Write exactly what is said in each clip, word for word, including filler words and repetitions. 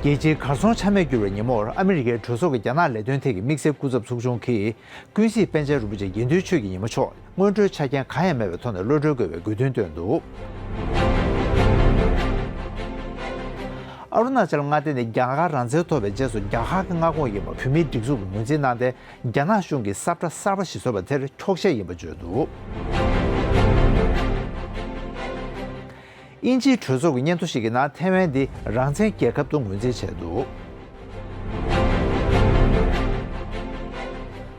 རྒྱལ་སྤྱིའི་གར་སོང་ཆ་མེད་གྱུར་བའི་ཉིན་མོར་ཨ་མི་རི་ཀའི་གྲོས་ཚོགས་ཀྱི་རྒྱ་ནག་ལས་དོན་ཐད་ཀྱི་དམིགས་བསལ་སྐུ་ཚབ་ཚོགས་ཆུང་གིས། ཀུན་གཟིགས་པཎ་ཆེན་རིན་པོ་ཆེ་དགེ་འདུན་ཆོས་ཀྱི་ཉི་མ་མཆོག་སྔོན་འགྲོའི་ཆ་རྐྱེན་གང་ཡང་མེད་པའི་ཐོག་ནས་གློད་གྲོལ་དགོས་པའི་དགོས་འདུན་བཏོན་འདུག་ཨ་རུ་ན་ཅལ་མངའ་སྡེ་ནི་རྒྱ་གར་རང་བཙན་ཐོབ་པའི་རྗེས་སུ་རྒྱ་གར་གྱི་མངའ་ཁོངས་ཡིན་པ་བོད་མིའི་སྒྲིག་འཛུགས་ཀྱིས་ངོས་འཛིན་གནང་སྟེ། རྒྱ་ནག་གཞུང་གིས་ས་བཀྲ་གསར་པ་ཞིག་བཟོས་པ་དེར་འཁྱོག་བཤད་ཡིན་པ་བརྗོད་འདུག་དབྱིན་ཇིའི་གྲོས་ཚོགས་ཀྱི་སྙན་ཐོ་ཞིག་གི་ནང་ཐེ་ཝན་འདི་རང་བཙན་རྒྱལ་ཁབ་ཏུ་ངོས་འཛིན་བྱས་འདུག་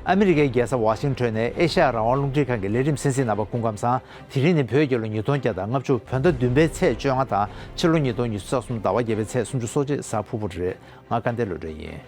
ཨ་མི་རི་ཀའི་རྒྱལ་ས་ཝ་ཤིང་ཊོན་ནས་ཨེ་ཤ་ཡ་རང་དབང་རླུང་འཕྲིན་ཁང་གི་ལས་རིམ་གསན་གཟིགས་གནང་བར་སྐུ་ཁམས་བཟང་། དེ་རིང་ནི་བོད་རྒྱལ་ལོ་ཉིས་སྟོང་བརྒྱ་དང་ལྔ་བཅུ་བོད་ཟླ་བདུན་པའི་ཚེས་བཅོ་ལྔ་དང་ཕྱི་ལོ་ཉིས་སྟོང་ཉི་ཤུ་རྩ་གསུམ་ཟླ་བ་བརྒྱད་པའི་ཚེས་སུམ་ཅུ་སོ་གཅིག་གཟའ་ཕུར་བུ་རེད། ང་དགའ་ལྡན་བློ་གྲོས་ཡིན།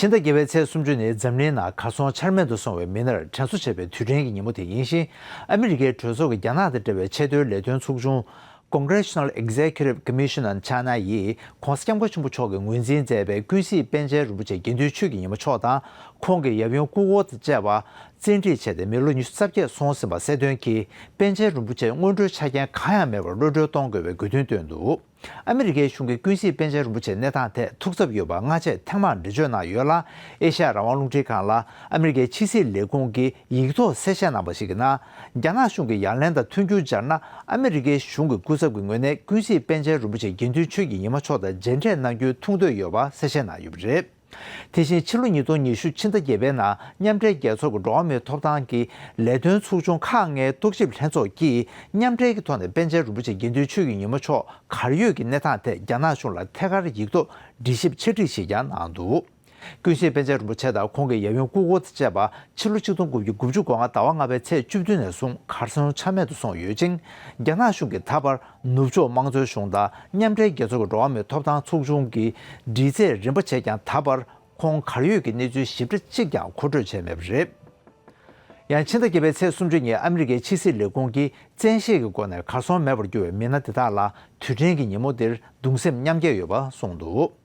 ཕྱི་ཟླ་བརྒྱད་པའི་ཚེས་སུམ་ཅུ་ནི་འཛམ་གླིང་ནང་གར་སོང་ཆ་མེད་དུ་སོང་བའི་མི་སྣར་དྲན་གསོ་བྱེད་པའི་དུས་དྲན་གྱི་ཉིན་མོ་དེ་ཡིན་ཞིང་། ཨ་མི་རི་ཀའི་གྲོས་ཚོགས་ཀྱི་རྒྱ་ནག་དང་འབྲེལ་བའི་ཆེས་མཐོའི་ལས་དོན་ཚོགས་ཆུང་Congressional Executive Commission on China ཡིས་༧གོང་ས་༧སྐྱབས་མགོན་ཆེན་པོ་མཆོག་གིས་ངོས་འཛིན་མཛད་པའི་ཀུན་གཟིགས་པཎ་ཆེན་རིན་པོ་ཆེ་དགེ་འདུན་ཆོས་ཀྱི་ཉི་མ་མཆོག་དང་ཁོང་གི་ཡབ་ཡུམ་སྐུ་འཁོར་དང་བཅས་པ་བཙན་ཁྲིད་བྱས་ཏེ་མི་ལོ་ཉི་ཤུ་རྩ་བརྒྱད་སོང་ཟིན་པ་གསལ་དོན་གྱིས། པཎ་ཆེན་རིན་པོ་ཆེ་སྔོན་འགྲོའི་ཆ་རྐྱེན་གང་ཡང་མེད་པར་གློད་གྲོལ་གཏོང་དགོས་པའི་དགོས་འདུན་བཏོན་འདུག་ཨ་མི་རི་ཀའི་གཞུང་གིས་ཀུན་གཟིགས་པཎ་ཆེན་རིན་པོ་ཆེའི་གནས་སྟངས་ཐད་ཐུགས་འཚབ་ཡོད་པ་སྔ་རྗེས་ཐེངས་མང་འགྲེལ་བརྗོད་གནང་ཡོད་ལ། ཨེ་ཤ་ཡ་རང་དབང་རླུང་འཕྲིན་ཁང་ལ་ཨ་མི་རི་ཀའི་ཕྱི་སྲིད་ལས་ཁུངས་ཀྱིས་ཡིག་ཐོག་གསལ་བཤད་གནང་བ་ཞིག་གི་ནང་། རྒྱ་ནག་གཞུང་གིས་ཡ་ལན་དང་མཐུན་འགྱུར་སྦྱར་ན། ཨ་མི་རི་ཀའི་གཞུང་གི་སྐུ་ཚབ་ཀྱི་ངོས་ནས་ཀུན་གཟིགས་པཎ་ཆེན་རིན་པོ་ཆེ་དགེ་འདུན་ཆོས་ཀྱི་ཉི་མ་མཆོག་དང་མཇལ་འཕྲད་གནང་རྒྱུའི་ཐུགས་འདོད་ཡོད་པ་གསལ་བཤད་གནང་ཡོད་པ་རེད། དེ་བཞིན་ཕྱི་ལོ་ཉིས་སྟོང་ཉི་ཤུ་ཕྱི་ཟླ་བརྒྱད་པའི་ནང་མཉམ་འབྲེལ་རྒྱལ་ཚོགས་ཀྱི་འགྲོ་བ་མིའི་ཐོབ་ཐང་གི་ལས་དོན་ཚོགས་ཆུང་ཁག་ལྔའི་རྟོག་ཞིབ་ལྷན་ཚོགས་ཀྱིས་མཉམ་འབྲེལ་གྱི་ཐོག་ནས་པཎ་ཆེན་རིན་པོ་ཆེ་དགེ་འདུན་ཆོས་ཀྱི་ཉི་མ་མཆོག་གར་ཡོད་ཀྱི་གནས་སྟངས་ཐད་རྒྱ་ནག་གཞུང་ལ་ཐད་ཀར་ཡིག་ཐོག་འདྲི་ཞིབ་འཆད་ཁྲིད་ཞིག་ཀྱང་གནང་འདུག་ཀུན་གཟིགས་པཎ་ཆེན་རིན་པོ་ཆེ་དང་ཁོང་གི་ཡབ་ཡུམ་སྐུ་འཁོར་དང་བཅས་པ་ཕྱི་ལོ་ཆིག་སྟོང་དགུ་བརྒྱ་དགུ་བཅུ་གོ་ལྔ་ཟླ་བ་ལྔ་པའི་ཚེས་བཅུ་བདུན་ནས་བཟུང་གར་སོང་ཆ་མེད་དུ་སོང་ཡོད་ཅིང་། རྒྱ་ནག་གཞུང་གིས་ད་བར་ནུབ་ཕྱོགས་དམངས་གཙོའི་གཞུང་དང་མཉམ་འབྲེལ་རྒྱལ་ཚོགས་ཀྱི་འགྲོ་བ་མིའི་ཐོབ་ཐང་ཚོགས་ཆུང་གིས་འདྲི་རྩད་རིམ་པ་བྱས་ཀྱང་། ད་བར་ཁོང་གར་ཡོད་ཀྱི་གནས་ཚུལ་ཞིབ་ཕྲ་གཅིག་ཀྱང་མཁོ་སྤྲོད་བྱས་མེད་པ་རེད། ཡང་ཕྱི་ཟླ་བརྒྱད་པའི་ཚེས་སུམ་ཅུ་ཉིན་ཨ་མི་རི་ཀའི་ཕྱི་སྲིད་ལས་ཁུངས་ཀྱིས་བཙན་ཤེད་ཀྱི་སྒོ་ནས་གར་སོང་མེད་པར་གྱུར་བའི་མི་སྣ་དེ་དག་ལ་དུས་དྲན་གྱི་ཉིན་མོ་འདིར་གདུང་སེམས་མཉམ་སྐྱེད་ཡོད་པ་གསུངས་འདུག་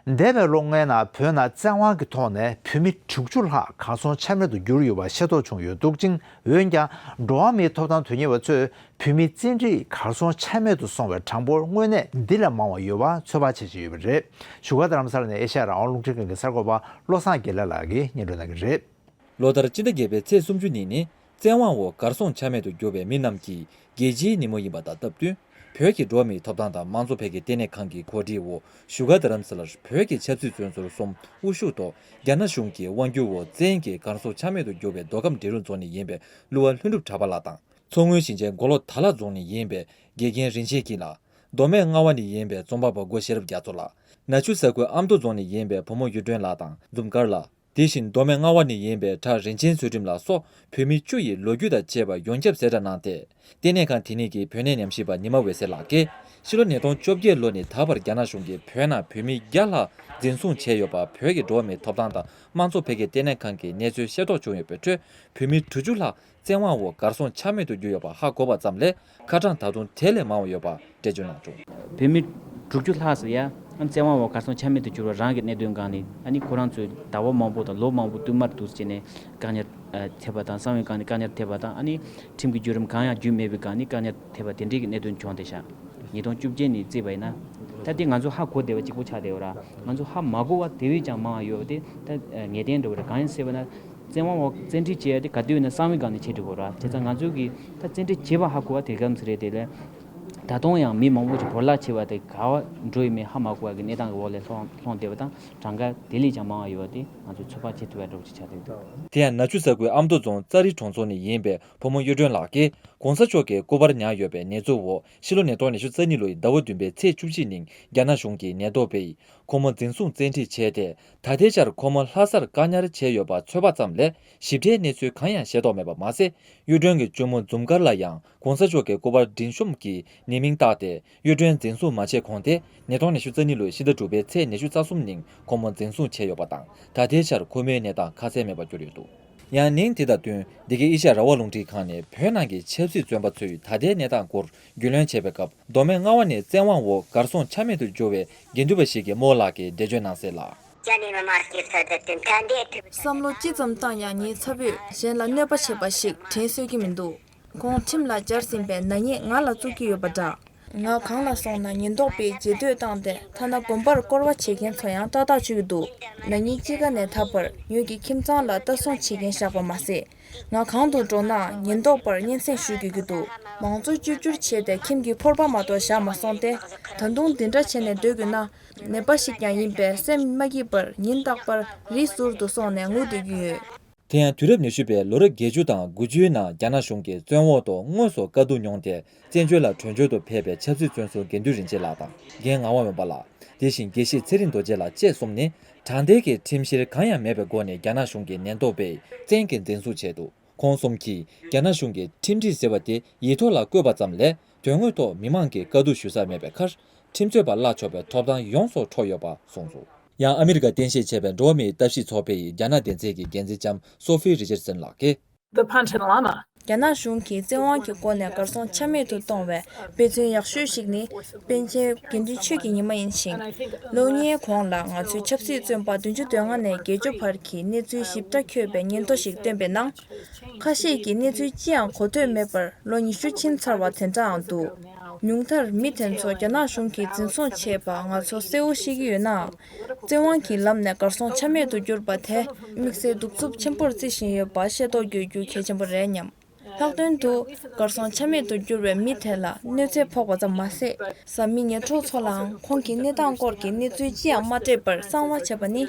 འདས་པའི་ལོ་ལྔའི་ནང་བོད་ནང་བཙན་དབང་གི་ཐོག་ནས་བོད་མི་དྲུག་ཅུ་ལྷག་གར་སོང་ཆ་མེད་དུ་གྱུར་ཡོད་པ་ཤེས་རྟོགས་བྱུང་ཡོད་འདུག་ཅིང་། འོན་ཀྱང་། འགྲོ་བ་མིའི་ཐོབ་ཐང་དོན་གཉེར་བ་ཚོས་བོད་མི་བཙན་ཁྲིད་གར་སོང་ཆ་མེད་དུ་སོང་བའི་གྲངས་འབོར་དངོས་གནས་འདི་ལས་མང་བ་ཡོད་པ་ཚོད་དཔག་བྱེད་བཞིན་ཡོད་པ་རེད། བཞུགས་སྒར་རྡ་རམ་ས་ལ་ནས་ཨེ་ཤ་ཡ་རང་དབང་རླུང་འཕྲིན་ཁང་གི་གསར་འགོད་པ་བློ་བཟང་དགེ་ལེགས་ལགས་ཀྱིས་སྙན་སྒྲོན་གནང་གི་རེད། ལོ་ལྟར་སྤྱི་ཟླ་བརྒྱད་པའི་ཚེས་སུམ་ཅུ་ཉིན་ནི་བཙན་དབང་འོག་གར་སོང་ཆ་མེད་དུ་གྱུར་བའི་མི་རྣམས་ཀྱི་རྒྱལ་སྤྱིའི་ཉིན་མོ་ཡིན་པ་དང་སྟབས་བསྟུན། བོད་ཀྱི་འགྲོ་བ་མིའི་ཐོབ་ཐང་དང་དམངས་གཙོ་འཕེལ་རྒྱས་ལྟེ་གནས་ཁང་གི་གོ་སྒྲིག་འོག་བཞུགས་སྒར་རྡ་རམ་ས་ལར་བོད་ཀྱི་ཆབ་སྲིད་བཙོན་ཟུར་གསུམ་དབུ་བཞུགས་ཐོག་རྒྱ་ནག་གཞུང་གིས་དབང་བསྒྱུར་འོག་བཙན་གྱིས་གར་སོང་ཆ་མེད་དུ་གྱུར་བའི་མདོ་ཁམས་འབྲི་རུ་རྫོང་ནས་ཡིན་པའི་གླུ་བ་ལྷུན་གྲུབ་གྲགས་པ་ལགས་དང་། མཚོ་སྔོན་ཞིང་ཆེན་མགོ་ལོག་དྭགས་ལྷ་རྫོང་ནས་ཡིན་པའི་དགེ་རྒན་རིན་ཆེན་སྐྱིད་ལགས། མདོ་སྨད་རྔ་བ་ནས་ཡིན་པའི་རྩོམ་པ་པོ་སྒོ་ཤེས་རབ་རྒྱ་མཚོ་ལགས། ནག་ཆུ་ས་ཁུལ་ཨ་མདོ་རྫོང་ནས་ཡིན་པའི་བུ་མོ་གཡུ་སྒྲོན་ལགས་དང་འཛུམ་དཀར་ལགས། དེ་བཞིན་མདོ་སྨད་རྔ་བ་ནས་ཡིན་པའི་གྲྭ་རིན་ཆེན་ཚུལ་ཁྲིམས་ལགས་སོགས་བོད་མི་བཅུ་ཡིས་ལོ་རྒྱུས་དང་བཅས་པ་ཡོངས་ཁྱབ་གསལ་བསྒྲགས་གནང་སྟེ། ལྟེ་གནས་ཁང་དེ་ཉིད་ཀྱི་བོད་གནས་ཉམས་ཞིབ་པ་ཉི་མ་འོད་ཟེར་ལགས་ཀྱིས་ཕྱི་ལོ་ཉིས་སྟོང་བཅོ་བརྒྱད་ལོ་ནས་ད་བར་རྒྱ་ནག་གཞུང་གིས་བོད་ནང་བོད་མི་བརྒྱ་ལྷག་འཛིན་བཟུང་བྱས་ཡོད་པ། བོད་ཀྱི་འགྲོ་བ་མིའི་ཐོབ་ཐང་དང་དམངས་གཙོ་འཕེལ་རྒྱས་ལྟེ་གནས་ཁང་གིས་གནས་ཚུལ་ཤེས་རྟོགས་བྱུང་ཡོད་པའི་ཁྲོད་བོད་མི་དྲུག་ཅུ་ལྷག་བཙན་དབང་འོག་གར་སོང་ཆ་མེད་དུ་གྱུར་ཡོད་པ་ཧ་གོ་བ་ཙམ་ལས་ཁ་གྲངས་ད་དུང་དེ་ལས་མང་བ་ཡོད་པ་འགྲེལ་བརྗོད་གནང་བྱུང་། བོད་མི་དྲུག་ཅུ་ལྷག་ཙམ་ཡ་བཙན་དབང་འོག་གར་སོང་ཆ་མེད་དུ་གྱུར་བ་རང་གི་གནད་དོན་སྒང་ནས། ཨ་ནི་ཁོ་རང་ཚོས་ཟླ་བ་མང་པོ་དང་ལོ་མང་པོ་བསྟུད་མར་དུ་བྱས་ནས་བཀག་ཉར་ཐེབས་པ་དང་། གསང་བའི་སྒང་ནས་བཀག་ཉར་ཐེབས་པ་དང་། ཨ་ནི་ཁྲིམས་ཀྱི་བརྒྱུད་རིམ་གང་ཡང་བརྒྱུད་མེད་པའི་སྒང་ནས་བཀག་ཉར་ཐེབས་པ་དེ་འདྲའི་གི་གནད་དོན་བྱུང་སྟེ་ཤག་ཉིས་སྟོང་བཅོ་བརྒྱད་ནས་བརྩིས་པ་ཡིན་ན། ད་དེ་ང་ཚོ་ཧ་གོ་བདེ་བ་གཅིག་པོ་ཆགས་བསྡད་ཡོད་ར། ང་ཚོ་ཧ་མ་གོ་བ་དེ་བས་ཀྱང་མང་བ་ཡོད་པ་དེ་ད་ངེས་གཏན་འགྲོ་བ་རེད། གང་ཡིན་ཟེར་བ་ན། བཙན་དབང་འོག་བཙན་ཁྲིད་བྱས་ཏེ་ག་དུས་ཡིན་ན་གསང་བའི་སྒང་ནས་བྱེད་འགྲོ་དགོས་ར། བྱས་ཙང་ང་ཚོ་གིས་ད་བཙན་ཁྲིད་བྱས་པ་ཧ་གོ་བ་དེ་ག་ཙམ་རེད། དེ་ལས་ད་དུང་ཡང་མི་མང་པོ་ཞིག་བོར་བརླག་བྱས་པ་དེ་ག་བ་འགྲོ་ཡི་མེད་ཧ་མ་གོ་བ་གི་གནས་སྟངས་ཀྱི་འོག་ལས་ལྷུང་ལྷུང་བསྡད་པ་དང་། གྲངས་ཀ་དེ་ལས་ཀྱང་མང་བ་ཡོད་པ་དེ་ང་ཚོས་ཚོད་དཔག་བྱེད་ཐུབ་པ་འདྲ་པོ་ཅིག་ཆགས་བསྡད་འདུག་དེ་ཡང་ནག་ཆུ་ས་ཁུལ་ཨ་མདོ་རྫོང་ཙཱ་རི་གྲོང་ཚོ་ནས་ཡིན་པའི་བུ་མོ་གཡུ་སྒྲོན་ལགས་ཀྱིས་གོང་ས་མཆོག་གི་སྐུ་པར་ཉར་ཡོད་པའི་ཉེས་འཛུགས་འོག་ཕྱི་ལོ་ཉིས་སྟོང་ཉི་ཤུ་རྩ་གཉིས་ལོའི་ཟླ་བ་བདུན་པའི་ཚེས་བཅུ་གཅིག་ཉིན་རྒྱ་ནག་གཞུང་གིས་ཉེན་རྟོག་པས་ཁོ་མོ་འཛིན་བཟུང་བཙན་ཁྲིད་བྱས་ཏེ། ད་ལྟའི་ཆར་ཁོ་མོ་ལྷ་སར་བཀག་ཉར་བྱས་ཡོད་པ་ཚོད་དཔག་ཙམ་ལས་ཞིབ་ཕྲའི་གནས་ཚུལ་གང་ཡང་ཤེས་རྟོགས་མེད་པ་མ་ཟད། གཡུ་སྒྲོན་གྱི་གཅུང་མོ་འཛུམ་དཀར་ལ་ཡང་གོང་ས་མཆོག་གི་སྐུ་པར་མགྲིན་གཤོམ་གྱི་ཉེས་མིང་བཏགས་ཏེ། གཡུ་སྒྲོན་འཛིན་བཟུང་མ་བྱས་གོང་དེ་ཉིས་སྟོང་ཉི་ཤུ་རྩ་གཉིས་ལོའི་ཕྱི་ཟླ་དྲུག་པའི་ཚེས་ཉི་ཤུ་རྩ་གསུམ་ཉིན་ཁོ་མོ་འཛིན་བཟུང་བྱས་ཡོད་པ་དང་། ད་ལྟའི་ཆར་ཁོ་མོའི་གནས་སྟངས་ཁ་གསལ་མེད་པར་གྱུར་ཡོད་འདུག་ཡང་ནིང་དེ་དང་བསྟུན། འདི་གའི་ཨེ་ཤ་ཡ་རང་དབང་རླུང་འཕྲིན་ཁང་ནས་བོད་ནང་གི་ཆབ་སྲིད་བཙོན་པ་ཚོའི་ད་ལྟའི་གནས་སྟངས་སྐོར་རྒྱུས་ལོན་བྱས་པའི་སྐབས། མདོ་སྨད་རྔ་བ་ནས་བཙན་དབང་འོག་གར་སོང་ཆ་མེད་དུ་གྱུར་བའི་དགེ་འདུན་པ་ཞིག་གིས་རྨོ་ལགས་ཀྱིས་འགྲེལ་བརྗོད་གནང་གསལ་ལ། བསམ་བློ་ཅི་ཙམ་བཏང་ཡང་ངའི་ཚ་བོས་གཞན་ལ་གནོད་པ་བྱེད་པ་ཞིག་དྲན་གསོས་ཀྱི་མི་འདུག་ཁོང་ཁྲིམས་ལ་སྦྱར་ཟིན་པའི་ནག་ཉེས་ང་ལ་བཙུགས་ཀྱི་ཡོད་པ་འདྲ། ང་གང་ལ་སོང་ན་ཉེན་རྟོག་པས་རྗེས་ཟློས་བཏང་སྟེ་ཐ་ན་དགོན་པར་སྐོར་བ་བྱེད་མཁན་ཚོ་ཡང་ཏག་ཏག་འཇུ་གི་འདུག་ན་ནིང་དཔྱིད་ཀ་ནས་ད་བར་ངོས་ཀྱི་ཁྱིམ་ཚང་ལ་ལྟ་སྲུང་བྱེད་མཁན་བཞག་པ་མ་ཟད། ང་གང་དུ་འགྲོ་ནའང་ཉེན་རྟོག་པར་སྙན་སེང་ཞུ་དགོས་ཀྱི་འདུག་མང་གཙོ་བཅོས་བསྒྱུར་བྱས་ཏེ་ཁྱིམ་གྱི་ཕོར་པ་མ་གཏོགས་བཞག་མ་སོང་སྟེ། ད་དུང་འདི་འདྲ་བྱས་ནས་སྡོད་དགོས་ན། ནད་པ་ཞིག་ཀྱང་ཡིན་པས་སེམས་མ་སྐྱིད་པར་ཉིན་རྟག་པར་རི་ཟུར་དུ་སོང་ནས་ངུ་སྡོད་ཀྱི་ཡོད། དེ་ཡང་དུས་རབས་ཉི་ཤུ་པའི་ལོ་རབས་བརྒྱད་ཅུ་དང་དགུ་བཅུའི་ནང་རྒྱ་ནག་གཞུང་གིས་བཙོན་འོག་ཏུ་དངོས་སུ་དཀའ་སྡུག་མྱོང་སྟེ་བཙན་བྱོལ་ལ་བྲོས་བྱོལ་དུ་ཕེབས་པའི་ཆབ་སྲིད་བཙོན་ཟུར་དགེ་འདུན་རིན་ཆེན་ལགས་དང་རྒན་ངག་དབང་སྨན་པ་ལགས། དེ་བཞིན་དགེ་བཤེས་ཚེ་རིང་རྡོ་རྗེ་ལགས་བཅས་གསུམ་ནི་དྲང་བདེན་གྱི་ཁྲིམས་བཤེར་གང་ཡང་མེད་པའི་སྒོ་ནས་རྒྱ་ནག་གཞུང་གི་ཉེན་རྟོག་པས་བཙན་གྱིས་འཛིན་བཟུང་བྱས་འདུག་ཁོང་གསུམ་གྱིས་རྒྱ་ནག་གཞུང་གིས་ཁྲིམས་སྒྲིག་ཟེར་བ་དེ་ཡིག་ཐོག་ལ་བཀོད་པ་ཙམ་ལས་དོན་དངོས་ཐོག་མི་མང་གིས་དཀའ་སྡུག་ཞུ་ས་མེད་པའི་ཁར། ཁྲིམས་རྩོད་པ་གླ་ཆོག་པའི་ཐོབ་ཐང་ཡོངས་སུ་འཕྲོག་ཡོད་པ་གསུངས་འདུག་ཡང་ཨ་མི་རི་ཀ་རྟེན་གཞི་བྱས་པའི་འགྲོ་བ་མིའི་ལྟ་ཞིབ་ཚོགས་པའི་རྒྱ་ནག་སྡེ་ཚན་གྱི་འགན་འཛིན་ལྕམ་སོ་ཧྥི་རི་ཅར་སན་ལགས་ཀྱིས། The Panchen Lama. རྒྱ་ནག་གཞུང་གིས་བཙན་དབང་གི་སྒོ་ནས་གར་སོང་ཆ་མེད་དུ་གཏོང་བའི་དཔེ་མཚོན་ཡག་ཤོས་ཤིག་ནི། པཎ་ཆེན་དགེ་འདུན་ཆོས་ཀྱི་ཉི་མ་ཡིན་ཞིང་། ལོ་ལྔའི་གོང་ལ་ང་ཚོའི་ཆབ་སྲིད་བཙོན་པ་བདུན་ཅུ་དོན་ལྔ་ནས་བརྒྱད་ཅུ་བར་གྱི་གནས་ཚུལ་ཞིབ་ཕྲ་འཁོད་པའི་སྙན་ཐོ་ཞིག་བཏོན་པའི་ནང་། ཁ་ཤས་ཀྱིས་གནས་ཚུལ་ཅི་ཡང་གོ་ཐོས་མེད་པར་ལོ་ཉི་ཤུ་ཕྱིན་ཚར་བ་དེ་འདྲའང་འདུག་ཉུང་མཐར་མི་དེ་ཚོ་རྒྱ་ནག་གཞུང་གིས་འཛིན་བཟུང་བྱས་པ་ང་ཚོ་གསལ་བོ་ཤེས་ཀྱི་ཡོད་ནའང་། བཙན་དབང་གི་ལམ་ནས་གར་སོང་ཆ་མེད་དུ་གྱུར་པ་དེ་དམིགས་བསལ་གདུག་རྩུབ་ཆེན་པོར་བརྩི་བཞིན་ཡོད་པ་ཤེས་རྟོགས་དགོས་རྒྱུ་གལ་ཆེན་པོ་རེད་སྙམ། ལྷག་དོན་དུ་གར་སོང་ཆ་མེད་དུ་གྱུར་བའི་མི་དེ་ལ་གནོད་འཚེ་ཕོག་པ་ཙམ་མ་ཟད། བཟའ་མི་ངན་གྲོགས་ཚོ་ལའང་ཁོང་གི་གནས་སྟངས་སྐོར་གྱི་གནས་ཚུལ་ཅི་ཡང་མ་སྤྲད་པར་གསང་བ་བྱས་པ་ནི།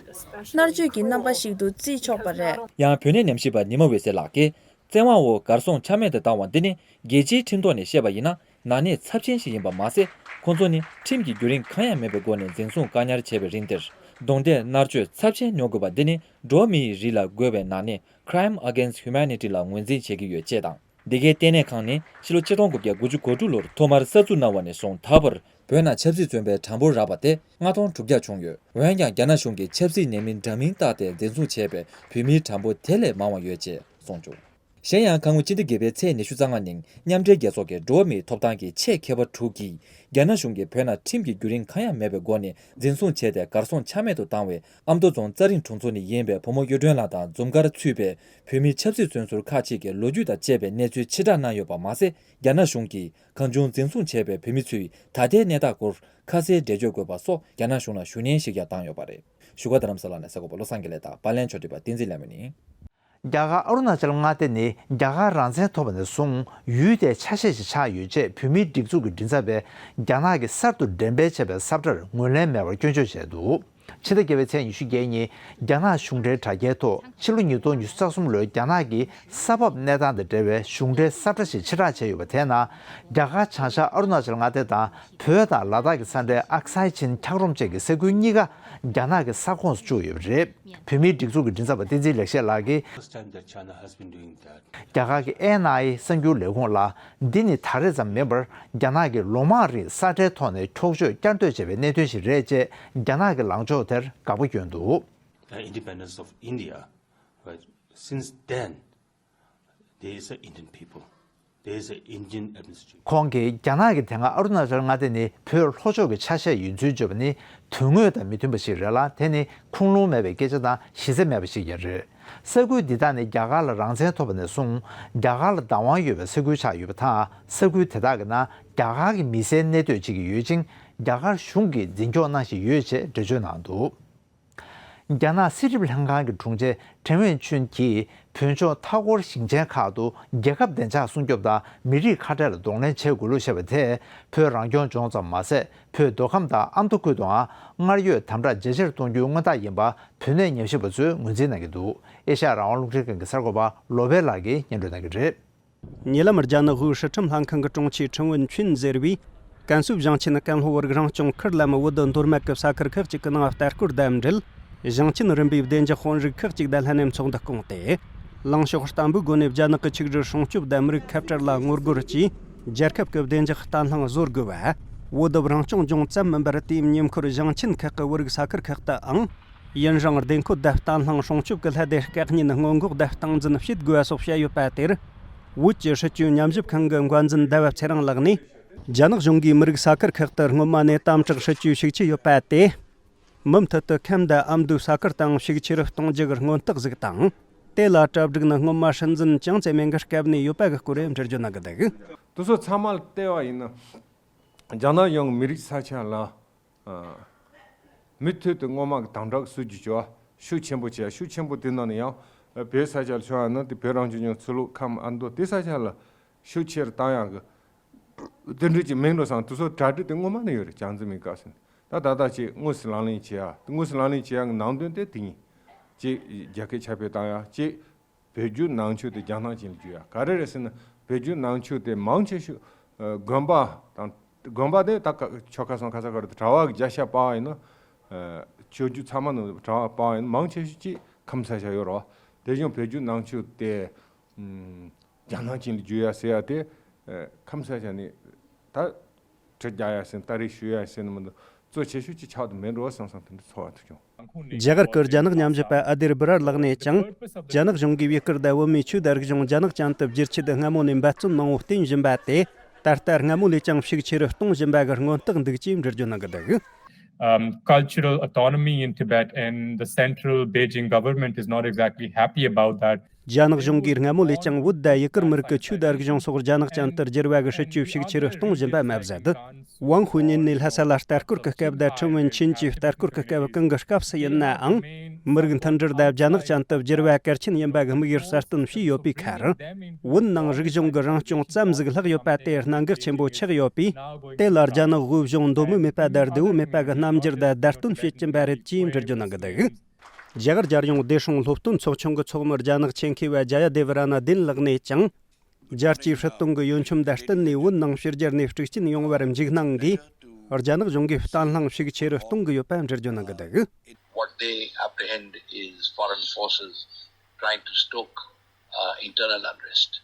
མནར་གཅོད་ཀྱི་རྣམ་པ་ཞིག་ཏུ་བརྩི་ཆོག་པ་རེད། ཡང་བོད་གནས་ཉམས་ཞིབ་པ་ཉི་མ་འོད་ཟེར་ལགས་ཀྱིས། བཙན་དབང་འོག་གར་སོང་ཆ་མེད་དུ་བཏང་བ་འདི་ནི་རྒྱལ་སྤྱིའི་ཁྲིམས་ཐོག་ནས་བཤད་པ་ཡིན་ན་ནག་ཉེས་ཚབས་ཆེན་ཞིག་ཡིན་པ་མ་ཟད། ཁོང་ཚོ་ནི་ཁྲིམས་ཀྱི་བརྒྱུད་རིམ་གང་ཡང་མེད་པའི་སྒོ་ནས་འཛིན་བཟུང་བཀག་ཉར་བྱས་པའི་རིང་འདིར་རྡུང་རྡེག་མནར་གཅོད་ཚབས་ཆེན་མྱོང་དགོས་པ་འདི་ནི་འགྲོ་བ་མིའི་རིགས་ལ་རྒོལ་བའི་ནག་ཉེས་Crime Against Humanity ལ་ངོས་འཛིན་བྱེད་ཀྱི་ཡོད་ཅེས་དང་། འདི་གའི་ལྟེ་གནས་ཁང་ནི་ཕྱི་ལོ་ཆིག་སྟོང་དགུ་བརྒྱ་དགུ་བཅུ་གོ་དྲུག་ལོར་ཐོག་མར་གསར་འཛུགས་གནང་བ་ནས་བཟུང་ད་བར་བོད་ནང་ཆབ་སྲིད་བཙོན་པའི་གྲངས་འབོར་རག་པ་དེ་ལྔ་སྟོང་དྲུག་བརྒྱ་བྱུང་ཡོད། འོན་ཀྱང་རྒྱ་ནག་གཞུང་གིས་ཆབ་སྲིད་ཉེས་མིང་འདྲ་མིན་བཏགས་ཏེ་འཛིན་བཟུང་བྱས་པའི་བོད་མིའི་གྲངས་འབོར་དེ་ལས་མང་བ་ཡོད་ཅེས་གསུངས་བྱུང་། གཞན་ཡང་ཁ་སྔོན་སྤྱི་ཟླ་བརྒྱད་པའི་ཚེས་ཉི་ཤུ་རྩ་ལྔ་ཉིན་མཉམ་འབྲེལ་རྒྱལ་ཚོགས་ཀྱི་འགྲོ་བ་མིའི་ཐོབ་ཐང་གི་ཆེད་མཁས་པ་དྲུག་གིས་རྒྱ་ནག་གཞུང་གིས་བོད་ནང་ཁྲིམས་ཀྱི་བརྒྱུད་རིམ་གང་ཡང་མེད་པའི་སྒོ་ནས་འཛིན་བཟུང་བྱས་ཏེ་གར་སོང་ཆ་མེད་དུ་བཏང་བའི་ཨ་མདོ་རྫོང་ཚ་རིང་གྲོང་ཚོ་ནས་ཡིན་པའི་བུ་མོ་གཡུ་སྒྲོན་ལགས་དང་འཛུམ་དཀར་ཚུད་པའི་བོད་མི་ཆབ་སྲིད་བཙོན་ཟུར་ཁག་ཅིག་གི་ལོ་རྒྱུས་དང་བཅས་པའི་གནས་ཚུལ་ཕྱིར་བསྒྲགས་གནང་ཡོད་པ་མ་ཟད། རྒྱ་ནག་གཞུང་གིས་གང་བྱུང་འཛིན་བཟུང་བྱས་པའི་བོད་མི་ཚོའི་ད་ལྟའི་གནས་སྟངས་སྐོར་ཁ་གསལ་འགྲེལ་བརྗོད་དགོས་པ་སོགས་རྒྱ་ནག་གཞུང་ལ་ཞུ་སྙན་ཞིག་ཀྱང་བཏང་ཡོད་པ་རེད། བཞུགས་སྒར་རྡ་རམ་ས་ལ་ནས་གསར་འགོད་པ་བློ་བཟང་དགེ་ལེགས་དང་པར་ལེན་ཕྱོགས་སྒྲིག་པ་བསྟན་འཛིན་ལྷ་མོ་ཡིན། རྒྱ་གར་ཨ་རུ་ན་ཅལ་མངའ་སྡེ་ནི་རྒྱ་གར་རང་བཙན་ཐོབ་པ་ནས་བཟུང་ཡུལ་དེའི་ཆ་ཤས་ཤིག་ཆགས་ཡོད་ཅེས་བོད་མིའི་སྒྲིག་འཛུགས་ཀྱི་མགྲིན་ཚབ་པས་རྒྱ་ནག་གིས་གསར་དུ་འགྲེམས་སྤེལ་བྱས་པའི་ས་ཁྲར་ངོས་ལེན་མེད་པར་སྐྱོན་བརྗོད་བྱས་འདུག་ཕྱི་ཟླ་བརྒྱད་པའི་ཚེས་ཉི་ཤུ་བརྒྱད་ཉིན་རྒྱ་ནག་གཞུང་འབྲེལ་དྲ་རྒྱའི་ཐོག་ཕྱི་ལོ་ཉིས་སྟོང་ཉི་ཤུ་རྩ་གསུམ་ལོའི་རྒྱ་ནག་གི་ས་བབ་གནས་སྟངས་དང་འབྲེལ་བའི་གཞུང་འབྲེལ་གསར་བསྒྲགས་ཤིག་ཕྱིར་བསྒྲགས་བྱས་ཡོད་པ་དེའི་ནང་རྒྱ་གར་བྱང་ཤར་ཨ་རུ་ན་ཅལ་མངའ་སྡེ་དང་བོད་དང་ལ་དྭགས་ཀྱི་ས་འབྲེལ་ཨག་སའི་ཆིན་འཁྱགས་རོམ་བཅས་ཀྱི་ས་ཁུལ་གཉིས་ཀ་རྒྱ་ནག་གི་ས་ཁོངས་སུ་བཅུག་ཡོད་པ་རེད། བོད་མིའི་སྒྲིག་འཛུགས་ཀྱི་མགྲིན་ཚབ་པ་བསྟན་འཛིན་ལེགས་བཤད་ལགས་ཀྱིས། First time that China has been doing that. རྒྱ་གར་གྱི་ཨེན་ཨའི་གསར་འགྱུར་ལས་ཁུངས་ལ་འདི་ནི་ད་རེས་ཙམ་མིན་པར་རྒྱ་ནག་གིས་ལོ་མང་རིང་ས་ཁྲའི་ཐོག་ནས་འཁྱོག་བརྗོད་བསྐྱར་ཟློས་བྱས་པའི་གནད་དོན་ཞིག་རེད་ཅེས་རྒྱ་ནག་གི་ལངས་ཕྱོགས་དེར་དགག་པ་བསྐྱོན་འདུག The independence of India, right? Since then, there is an Indian people, there is an Indian administration. ཁོང་གིས་རྒྱ་ནག་གིས་དེ་སྔ་ཨ་རུ་ན་ཅལ་མངའ་སྡེ་ནི་བོད་ལྷོ་ཕྱོགས་ཀྱི་ཆ་ཤས་ཡིན་ཚུལ་བརྗོད་པ་ནི་དོན་དངོས་དང་མི་མཐུན་པ་ཞིག་རེད་ལ། དེ་ནི་ཁུངས་ལུང་མེད་པའི་སྐད་ཆ་དང་གཞི་རྩ་མེད་པ་ཞིག་ཀྱང་རེད། ས་ཁུལ་འདི་དག་ནི་རྒྱ་གར་ལ་རང་བཙན་ཐོབ་པ་ནས་བཟུང་རྒྱ་གར་ལ་བདག་དབང་ཡོད་པའི་ས་ཁུལ་ཆགས་ཡོད་པ་དང་། ས་ཁུལ་དེ་དག་གི་ནང་རྒྱ་གར་གྱི་མི་སེར་གནས་སྡོད་བྱེད་ཀྱི་ཡོད་ཅིང་། རྒྱ་གར་གཞུང་གིས་འཛིན་སྐྱོང་གནང་བཞིན་ཡོད་ཅེས་འགྲེལ་བརྗོད་གནང་འདུག་རྒྱ་ནག་སྲིད་ཁྲིམས་ལྷན་ཁང་གི་དྲུང་ཆེ་ཁྲེན་ཝེན་ཆུན་གྱིས་བོད་ལྗོངས་མཐའ་འཁོར་ཞིང་ཆེན་ཁག་ཏུ་རྒྱལ་ཁབ་བདེ་འཇགས་སྲུང་སྐྱོབ་དང་མི་རིགས་ཁ་བྲལ་ལ་གདོང་ལེན་བྱེད་དགོས་ལུགས་བཤད་པ་དེས། བོད་རང་སྐྱོང་ལྗོངས་ཙམ་མ་ཟད། བོད་མདོ་ཁམས་དང་ཨ་མདོ་ཁུལ་དུའང་སྔར་ཡོད་དམ་དྲག་ཇེ་ཆེར་གཏོང་རྒྱུའི་མངོན་རྟགས་ཡིན་པ་བོད་གནས་ཉམས་ཞིབ་པ་ཚོས་ངོས་འཛིན་གནང་གི་འདུག་ཨེ་ཤ་ཡ་རང་དབང་རླུང་འཕྲིན་ཁང་གི་གསར་འགོད་པ་བློ་བྷེ་ལགས་ཀྱིས་སྙན་སྒྲོན་གནང་གི་རེད། ཉེ་ལམ་རྒྱ་ནག་དབུས་སྲིད་ཁྲིམས་ལྷན་ཁང་གི་དྲུང་ཆེ་ཁྲེན་ཝུན་ཆུན་ཟེར་བས། ཀན་སུའུ་ཞིང་ཆེན་ཀན་ལྷོ་བོད་རིགས་རང་སྐྱོང་ཁུལ་ལམ་བུ་དུ་མདོ་སྨད་ཀྱི་ས་ཁུལ་ཁག་ཅིག་གི་ནང་ལྟ་སྐོར་དང་འབྲེལ། ཞིང་ཆེན་རིམ་པའི་བདེ་འཇགས་དཔོན་རིགས་ཁག་ཅིག་དང་ལྷན་ནས་ཚོགས་འདུ་བསྐོངས་ཏེ། ལངས་ཕྱོགས་བརྟན་པོའི་སྒོ་ནས་རྒྱ་ནག་གི་ཆིག་སྒྲིལ་སྲུང་སྐྱོབ་དང་མི་རིགས་ཁ་བྲལ་ལ་ངོ་རྒོལ་གྱིས། རྒྱལ་ཁབ་ཀྱི་བདེ་འཇགས་བརྟན་ལྷིང་བཟོ་དགོས་པ། བོད་རང་སྐྱོང་ལྗོངས་ཙམ་མིན་པར་དེའི་ཉེ་འཁོར་ཞིང་ཆེན་ཁག་གི་བོད་རིགས་ས་ཁུལ་ཁག་ཏུའང་ ཡུན་རིང་བདེ་འཁོད་དང་བརྟན་ལྷིང་སྲུང་སྐྱོབ་ཀྱི་ལྷ་སྡེ་སྐད་སྙན་སྔོན་འགོག་དང་སྟངས་འཛིན་བྱེད་དགོས་པ་སོགས་བཤད་ཡོད་པ་དེར། བོད་ཀྱི་སྲིད་བྱུས་ཉམས་ཞིབ་ཁང་གི་འགོ་འཛིན་ཟླ་བ་ཚེ་རིང་ལགས་ནས། རྒྱ་ནག་གཞུང་གིས་མི་རིགས་ས་ཁུལ་ཁག་ཏུ་སྔོན་མ་ནས་དམ་དྲག་སྲིད་ཇུས་ཤུགས་ཆེ་ཡོད་པ་དེ། མུ་མཐུད་དུ་ཁམས་དང་ཨ་མདོའི་ས་ཁུལ་སྟེང་ཤུགས་ཆེ་རུ་གཏོང་རྒྱུ་གི་སྔོན་རྟགས་ཟིག་དང་། དེ་ལ་གྲ་སྒྲིག་ནི་སྔོན་མ་སྲིད་འཛིན་ཅང་ཙེ་མིན་གྱི་སྐབས་ནས་ཡོད་པ་གི་སྐོར་འགྲེལ་བརྗོད་གནང་གི་འདུག། དེ་ཚོ་ཚང་མ་ལ་བལྟས་པ་ཡིན་ན། རྒྱ་ནག་གཞུང་མི་རིགས་ས་ཆ་ལ། ཨ། མུ་མཐུད་དུ་སྔོན་མ་གི་དམ་དྲག་སྲིད་ཇུས་ཀྱི་ཤུགས་ཆེན་པོ་བྱས། ཤུགས་ཆེན་པོ་དེ་ནང་ནས་ཡང་བོད་ས་ཆ་ལ་མཚོན་ཡ་ན། དེ་བོད་རང་སྐྱོང་ལྗོངས་ཕྱི་ལོགས་ཁམས་ཨ་མདོ་དེ་ས་ཆ་ལ་ཤུགས་ཆེ་རུ་བཏང་ཡག་གི་དེ་འདྲ་ཅིག་མིན་འགྲོ་བསམ། དེ་ཚོ་གྲ་སྒྲིག་དེ་སྔོན་མ་ནས་ཡོད་རེད། ཅང་ཙེ་མིན་སྐབས་སུ། ད་ད་ལྟ་ཅིག་དངོས་སུ་ལག་ལེན་བྱེད་ཡ། དངོས་སུ་ལག་ལེན་བྱེད་ཡ་གི་ནང་དོན་དེ་དེ་ཡིན། ཅིག་རྒྱལ་ཁབ་ཁྱབ་སྤེལ་བཏང་ཡ། ཅིག་བོད་བརྒྱུད་ནང་ཆོས་དེ་རྒྱ་ནག་ཅན་ལ་བསྒྱུར་ཡ། ག་རེ་རེད་ཟེར་ན། བོད་བརྒྱུད་ནང་ཆོས་དེ་མང་ཆེ་ཤོས། ཨ། དགོན་པ་དང་། དགོན་པ་དེ་ད་ཆོལ་ཁ་གསུམ་ག་ས་ག་རེ་དང་གྲྭ་པ་གི་བརྒྱ་ཆ་ཕབ་པ་ཡིན་ན། ཨ། ཆོས་བརྒྱུད་ཚང་མ་ནང་གྲྭ་པ་ཕབ་པ་ཡིན་ན་མང་ཆེ་ཤོས་ཅིག་ཁམས་ས་ཆ་ཡོད་རེད་བ། དེ་བཞིན་བོད་བརྒྱུད་ནང་ཆོས་དེ། ཨམ། རྒྱ་ནག་ཅན་ལ་བསྒྱུར་ཡ་ཟེར་ཡ་དེ། ཨ། ཁམས་ས་ཆ་ནས་ད་དྲིལ་རྒྱག་ཡ་ཟེར། ལྟ་རེས་ཞུ་ཡ་ཟེར་ནི་མི་འདུག། གཙོ་ཆེ་ཤོས་ཀྱི་ཆགས་དུ་མེད་འགྲོ་བསམ་བསམ་དེ་འདྲ་ཚོར་བ་ཐུག་བྱུང་། རྒྱ་གར་གྱི་རྒྱ་ནག་ཉམས་ཞིབ་པ་ཨ་དིར་བི་རར་ལགས་ནས་ཀྱང་། རྒྱ་ནག་གཞུང་གིས་བོད་སྐད་དང་བོད་མིའི་ཆོས་དང་རིག་གཞུང་རྒྱ་ནག་ཅན་དུ་བསྒྱུར་ཆེད་སྔ་མོ་ནས་འབད་བརྩོན་གནང་བོ་བསྟན་བཞིན་པ་དེ། ད་ལྟ་སྔ་མོ་ལས་ཀྱང་ཤུགས་ཆེ་རུ་གཏོང་བཞིན་པ་གི་སྔོན་རྟགས་འདུག་ཅེས་འགྲེལ་བརྗོད་གནང་གི་འདུག། Um, cultural autonomy in Tibet, and the central Beijing government is not exactly happy about that. རྒྱ་ནག་གཞུང་གིས་སྔ་མོ་ལས་ཀྱང་བོད་དང་ཡུ་གུར་མི་རིགས་ཀྱི་ཆོས་དང་རིག་གཞུང་སོགས་རྒྱ་ནག་ཅན་དུ་བསྒྱུར་བ་གི་སྲིད་ཇུས་ཤུགས་ཆེ་རུ་གཏོང་བཞིན་པ་མ་ཟད། ཝང་ཧུའུ་ཉིན་ནས་ལྷ་ས་ལ་ལྟ་སྐོར་གྱི་སྐབས་དང་ཁྲིན་ཝུན་ཆིན་གྱིས་ལྟ་སྐོར་གྱི་སྐབས་གང་གི་སྐབས་སུ་ཡིན་ནའང་། མི་རིགས་མཐུན་སྒྲིལ་དང་རྒྱ་ནག་ཅན་དུ་བསྒྱུར་བ་གལ་ཆེན་ཡིན་པ་གི་དམིགས་ཡུལ་གསལ་སྟོན་བྱས་ཡོད་པའི་ཁར། བོད་ནང་རིག་གཞུང་གི་རང་སྐྱོང་ཙམ་ཟིག་ལྷག་ཡོད་པ་དེ་གནད་འགག་ཆེན་པོ་ཆགས་ཡོད་པས། དེ་ལ་རྒྱ་ནག་དབུས་གཞུང་འདོད་མོས་མེད་པ་དང་བདེ་བོ་མེད་པ་གི་རྣམ་འགྱུར་དང་བརྡ་སྟོན་བྱེད་ཀྱིན་པ་རེད་ཅེས་འགྲེལ་བརྗོད་གནང་གི་འདུག། རྒྱ་གར་རྒྱལ་ཡོངས་བདེ་སྲུང་སློབ་སྟོན་ཚོགས་ཆུང་གི་ཚོགས་མི་རྒྱ་ནག་ཆེད་མཁས་པ་ཇ་ཡ་དེ་བི་ར་ན་དིན་ལགས་ནས་ཀྱང་། རྒྱལ་སྤྱིའི་སྲིད་དོན་གྱི་ཡོན་ཁྱོན་དང་བསྟུན་ནས་བོད་ནང་ཕྱི་རྒྱལ་ནས་དཀྲུག་རྐྱེན་ཡོང་བར་འཇིགས་སྣང་གིས། རྒྱ་ནག་གཞུང་གིས་བརྟན་ལྷིང་ཤུགས་ཆེ་རུ་གཏོང་གི་ཡོད་པ་འགྲེལ་བརྗོད་གནང་གི་འདུག། What they apprehend is foreign forces trying to stoke, uh, internal unrest.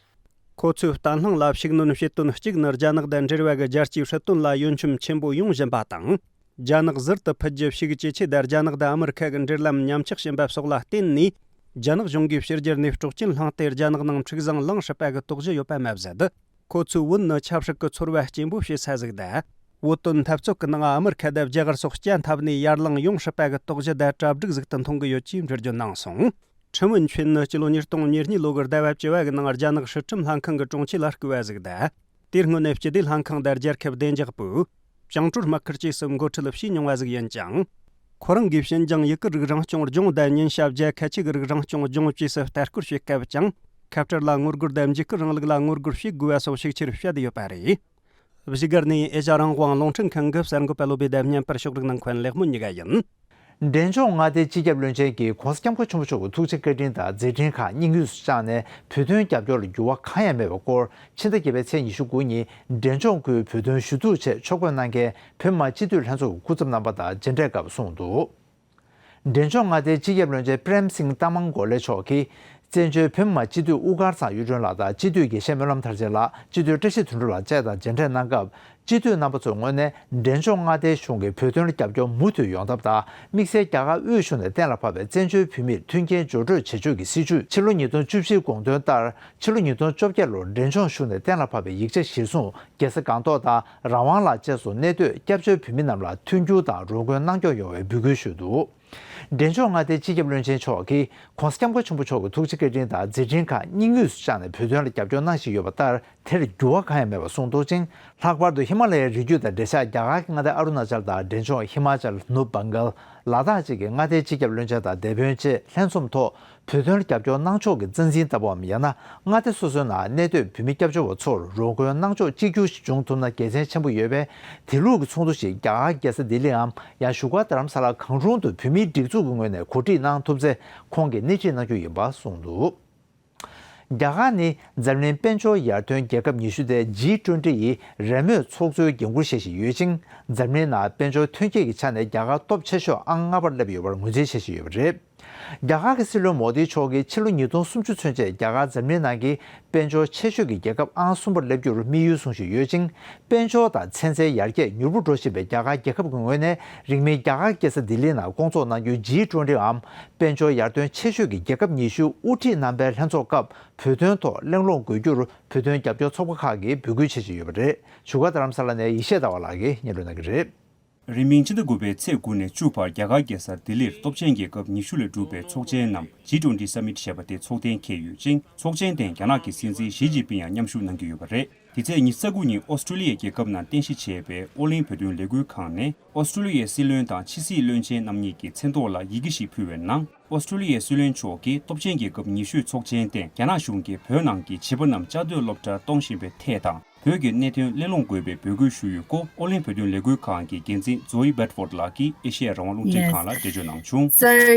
ཁོ་ཚོས་བརྟན་ལྷིང་ལ་ཤུགས་སྣོན་བྱེད་དོན་གཅིག་ནི་རྒྱ་ནག་དང་འབྲེལ་བ་གི་རྒྱལ་སྤྱིའི་སྲིད་དོན་ལ་ཡོན་ཁྱོན་ཆེན་པོ་ཡོང་བཞིན་པ་དང་། རྒྱ་ནག་ཟུར་དུ་ཕུད་རྒྱུ་ཤུགས་ཇེ་ཆེ་དང་རྒྱ་ནག་དང་ཨ་མི་རི་ཁ་གི་འབྲེལ་ལམ་ཉམས་ཆག་བྱིན་པ་སོགས་ལ་བརྟེན་ནས། རྒྱ་ནག་གཞུང་གིས་ཕྱི་རྒྱལ་ནས་དཀྲུག་རྐྱེན་བསླངས་ཏེ་རྒྱ་ནག་ནང་འཁྲུག་བཟང་ལངས་སྲིད་པ་གི་དོགས་གཞི་ཡོད་པ་མ་ཟད། ཁོ་ཚོས་བོད་ནི་ཆབ་སྲིད་ཀྱི་ཚོར་བ་སྐྱེན་པོ་བྱེད་ས་ཟིག་དང་། བོད་དོན་འཐབ་རྩོད་ཀྱི་ནང་ཨ་མི་རི་ཁ་དང་རྒྱ་གར་སོགས་བཅའ་འཐབ་ནས་ཡར་ལངས་ཡོང་སྲིད་པ་གི་དོགས་གཞི་དང་གྲ་སྒྲིག་ཟིག་ཏུ་མཐོང་གི་ཡོད་ཅེས་འགྲེལ་བརྗོད་གནང་སོང་། ཁྲིན་ཝུན་ཆུན་ནི་སྤྱི་ལོ་ཉིས་སྟོང་ཉེར་གཉིས་ལོ་གི་ཟླ་བ་བཅུ་བ་གི་ནང་རྒྱ་ནག་སྲིད་ཁྲིམས་ལྷན་ཁང་གི་དྲུང་ཆེ་ལ་བསྐོས་པ་ཟིག་དང་། དེའི་སྔོན་ནས་སྤྱི་བདེ་ལྷན་ཁང་དང་རྒྱལ་ཁབ་བདེ་འཇགས་པུའུ། བྱང་ཀྲོའུ་དམག་ཁུལ་བཅས་སུ་འགོ་ཁྲིད་བྱས་མྱོང་བ་ཟིག་ཡིན་ཅིང་། ཁོ་རང་གིས་ཞིན་ཅང་ཡུ་གུར་རིགས་རང་སྐྱོང་ལྗོངས་དང་ཉིན་ཞག་བརྒྱ་ཁ་ཆེ་གི་རིགས་རང་སྐྱོང་ལྗོངས་བཅས་སུ་ལྟ་སྐོར་བྱེད་སྐབས་ཀྱང་། ཁ་བྲལ་ལ་ངོ་རྒོལ་དང་འཇིགས་སྐུལ་རིང་ལུགས་ལ་ངོ་རྒོལ་བྱེད་དགོས་པ་སོགས་ཤུགས་ཆེར་བཤད་ཡོད་པ་རེད། བཞུགས་སྒར་ནས་ཨེ་ཤ་རང་དབང་རླུང་འཕྲིན་ཁང་གི་གསར་འགོད་པ་བློ་བྷེ་དང་བརྙན་པར་ཕྱོགས་སྒྲིག་གནང་མཁན་ལེགས་སྨོན་གཉིས་ཀ་ཡིན། འབྲས་ལྗོངས་མངའ་སྡེའི་སྤྱི་ཁྱབ་བློན་ཆེན་གྱིས་༸གོང་ས་༸སྐྱབས་མགོན་ཆེན་པོ་མཆོག་གི་ཐུགས་རྗེ་བཀའ་དྲིན་དང་མཛད་འཕྲིན་ཁག་སྙིང་དབུས་སུ་བཅངས་ནས་བོད་དོན་རྒྱབ་སྐྱོར་ལ་འགྱུར་བ་གང་ཡང་མེད་པའི་སྐོར། ཕྱི་ཟླ་བརྒྱད་པའི་ཚེས་ཉི་ཤུ་དགུ་ཉིན་འབྲས་ལྗོངས་ཁུལ་བོད་དོན་ཞུ་གཏུག་ཆེད་ཕྱོགས་བསྐྱོད་གནང་མཁན་བོད་མི་མང་སྤྱི་འཐུས་ལྷན་ཚོགས་ཀྱི་སྐུ་ཚབ་རྣམ་པ་དང་མཇལ་འཕྲད་སྐབས་གསུངས་འདུག། འབྲས་ལྗོངས་མངའ་སྡེའི་སྤྱི་ཁྱབ་བློན་ཆེན་པྲེམ་སིང་ཏ་མང་གོ་ལེ་མཆོག་གིས། བཙན་བྱོལ་བོད་མི་མང་སྤྱི་འཐུས་དབུ་དཀར་ཚང་གཡུ་སྒྲོན་ལགས་དང་སྤྱི་འཐུས་དགེ་བཤེས་སྨོན་ལམ་མཐར་ཕྱིན་ལགས། སྤྱི་འཐུས་བཀྲ་ཤིས་དོན་གྲུབ་ལགས་བཅས་དང་མཇལ་འཕྲད་གནང་སྐབས། སྤྱི་འཐུས་རྣམ་པ་ཚོའི་ངོས་ནས་འབྲས་ལྗོངས་མངའ་སྡེའི་གཞུང་གིས་བོད་དོན་ལ་རྒྱབ་སྐྱོར་མུ་མཐུད་ཡོང་ཐབས་དང་། དམིགས་བསལ་རྒྱ་གར་དབུས་གཞུང་ནས་གཏན་ལ་ཕབ་པའི་བཙན་བྱོལ་བོད་མིར་མཐུན་རྐྱེན་སྦྱོར་སྤྲོད་བྱེད་ཕྱོགས་ཀྱི་སྲིད་བྱུས། ཕྱི་ལོ་ཉིས་སྟོང་བཅུ་བཞིའི་དགོངས་དོན་ལྟར། ཕྱི་ལོ་ཉིས་སྟོང་བཅོ་བརྒྱད་ལོར་འབྲས་ལྗོངས་གཞུང་ནས་གཏན་ལ་ཕབ་པའི་ཡིག་ཆ་གཞིར་བཟུང་། རྒྱལ་ས་སྒང་ཏོག་དང་རང་དབང་ལ་བཅས་སུ་གནས་སྡོད་སྐྱབས་བཅོལ་བོད་མི་རྣམས་ལ་མཐུན་འགྱུར་དང་རོགས་མགོན་གནང་སྐྱོང་ཡོང་བའི་འབོད་སྐུལ་ཞུས་འདུག། འབྲས་ལྗོངས་མངའ་སྡེའི་སྤྱི་ཁྱབ་བློན་ཆེན་མཆོག་གིས་༸གོང་ས་༸སྐྱབས་མགོན་ཆེན་པོ་མཆོག་གི་ཐུགས་རྗེ་བཀའ་དྲིན་དང་མཛད་འཕྲིན་ཁག་སྙིང་དབུས་སུ་བཅངས་ནས་བོད་དོན་ལ་རྒྱབ་སྐྱོར་གནང་བཞིན་ཡོད་པ་ལྟར། དེར་འགྱུར་བ་གང་ཡང་མེད་པ་གསུངས་འདུག་ཅིང་། ལྷག་པར་དུ་ཧི་མ་ལ་ཡའི་རི་རྒྱུད་དང་འབྲེལ་ཆགས་རྒྱ་གར་གྱི་མངའ་སྡེ་ཨ་རུ་ན་ཅལ་དང་འབྲས་ལྗོངས། ཧི་མ་ཅལ། ནུབ་བང་གལ། ལ་དྭགས་བཅས་ཀྱི་མངའ་སྡེའི་སྤྱི་ཁྱབ་བློན་ཆེན་དང་སྡེ་དཔོན་བཅས་ལྷན་འཛོམས་ཐོག་བོད་དོན་ལ་རྒྱབ་སྐྱོར་གནང་ཕྱོགས་ཀྱི་རྩ་འཛིན་ལྟ་བུའམ། ཡང་ན་མངའ་སྡེ་སོ་སོའི་ནང་གནས་སྡོད་བོད་མི་སྐྱབས་བཅོལ་བ་ཚོར་རོགས་མགོན་གནང་ཕྱོགས་གཅིག་གྱུར་ཞིག་འབྱུང་ཐུབ་ན་དགེ་མཚན་ཆེན་པོ་ཡོད་པས། དེ་ལུགས་ཀྱི་ཚོགས་འདུ་ཞིག་རྒྱ་གར་རྒྱལ་ས་ལྡི་ལིའམ། ཡང་བཞུགས་སྒར་རྡ་རམ་ས་ལར་གང་རུང་དུ་བོད་མིའི་སྒྲིག་འཛུགས་ཀྱི་ངོས་ནས་གོ་སྒྲིག་གནང་ཐུབ་ཚེ། ཁོང་གིས་སྣེ་ཁྲིད་གནང་རྒྱུ་ཡིན་པ་གསུངས་འདུག། རྒྱ་གར་ནི་འཛམ་གླིང་དཔལ་འབྱོར་ཡར་ཐོན་རྒྱལ་ཁབ་ཉི་ཤུ་སྟེ། ཇི་ཊུ་ཝེན་ཊི་ཡི་རེས་མོས་ཚོགས་གཙོའི་འགན་འཁུར་བཞེས་བཞིན་ཡོད་ཅིང་། འཛམ་གླིང་ནང་དཔལ་འབྱོར་ཐོན་སྐྱེད་ཀྱི་ཆ་ནས་རྒྱ་གར་སྟོབས་ཆེ་ཤོས་ཨང་ལྔ་པར་སླེབས་ཡོད་པར་ངོས་འཛིན་བྱེད་བཞིན་ཡོད་པ་རེད། རྒྱ་གར་གྱི་སྲིད་བློན་མོ་དི་མཆོག་གིས་ཕྱི་ལོ་ཉིས་སྟོང་སུམ་ཅུ་ཚུན་ཆད་རྒྱ་གར་འཛམ་གླིང་ནང་གི་དཔལ་འབྱོར་ཆེ་ཤོས་ཀྱི་རྒྱལ་ཁབ་ཨང་གསུམ་པར་སླེབས་རྒྱུར་དམིགས་ཡུལ་བཟུང་བཞིན་ཡོད་ཅིང་། དཔལ་འབྱོར་དང་ཚན་རྩལ་ཡར་རྒྱས་མྱུར་པོ་འགྲོ་བཞིན་པའི་རྒྱ་གར་རྒྱལ་ཁབ་ཀྱི་ངོས་ནས། རིང་མིན་རྒྱ་གར་རྒྱལ་ས་ལྡི་ལི་ནང་སྐོང་ཚོགས་གནང་རྒྱུའི་ཇི་ཊུ་ཝེན་ཊི་འམ། དཔལ་འབྱོར་ཡར་ཐོན་ཆེ་ཤོས་ཀྱི་རྒྱལ་ཁབ་ཉི་ཤུ་དབུ་ཁྲིད་རྣམ་པའི་ལྷན་ཚོགས་སྐབས། བོད་དོན་ཐོག་གླེང་སློང་དགོས་རྒྱུར། བོད་དོན་རྒྱབ་སྐྱོར་ཚོགས་པ་ཁག་གིས་འབོད་སྐུལ་བྱེད་བཞིན་ཡོད་པ་རེད། བཞུགས་སྒར་རྡ་རམ་ས་ལ་ནས་ཡེ་ཤེས་ཟླ་བ་ལགས་ཀྱིས་སྙན་སྒྲོན་གནང་གི་རེད། རིང་མིན་ཕྱི་ཟླ་དགུ་པའི་ཚེས་དགུ་ནས་བཅུ་བར་རྒྱ་གར་རྒྱལ་ས་ལྡི་ལིར་སྟོབས་ཆེན་རྒྱལ་ཁབ་ཉི་ཤུ་ལས་གྲུབ་པའི་ཚོགས་ཆེན་ནམ། ཇི་ཊུ་ཝེན་ཊི་སམ་མིཊ་ཞེས་པ་དེ་ཚོགས་གཏན་འཁེལ་ཡོད་ཅིང་། ཚོགས་ཆེན་སྟེང་རྒྱ་ནག་གི་སྲིད་འཛིན་ཞི་ཅིན་ཕིང་ཡང་མཉམ་ཞུགས་གནང་གི་ཡོད་པ་རེད། དེ་ཚེས་ཉི་ཤུ་རྩ་དགུ་ཉིན་ཨོ་སི་ཀྲོ་ལི་ཡའི་རྒྱལ་ཁབ་ནང་རྟེན་གཞི་བྱས་པའི་ཨོ་གླིང་བོད་དོན་ལས་འགུལ་ཁང་ནས་ཨོ་སི་ཀྲོ་ལི་ཡའི་སྲིད་བློན་དང་ཕྱི་སྲིད་བློན་ཆེན་རྣམ་གཉིས་ཀྱི་མཚན་ཐོག་ལ་ཡི་གེ་ཞིག་ཕུལ་བའི་ནང་། ཨོ་སི་ཀྲོ་ལི་ཡའི་སྲིད་བློན་མཆོག་གིས་སྟོབས་ཆེན་རྒྱལ་ཁབ་ཉི་ཤུའི་ཚོགས་ཆེན་སྟེང་རྒྱ་ནག་གཞུང་གིས་བོད་ནང་གི་བྱིས་པ་རྣམས་བཅའ་སྡོད་སློབ་གྲྭར་གཏོང་བཞིན་པའི་ཐད་དང་། བོད་ཀྱི་གནད་དོན་གླེང་སློང་དགོས་པའི་འབོད་སྐུལ་ཞུས་ཡོད་སྐོར་ཨོ་གླིང་བོད་དོན་ལས་འགུལ་ཁང་གི་འགན་འཛིན་ཛོའི་བེད་ཕོརྡ་ལགས་ཀྱིས་ཨེ་ཤེ་ཡ་རང་དབང་རླུང་འཕྲིན་ཁང་ལ་འགྲེལ་བརྗོད་གནང་བྱུང་། So,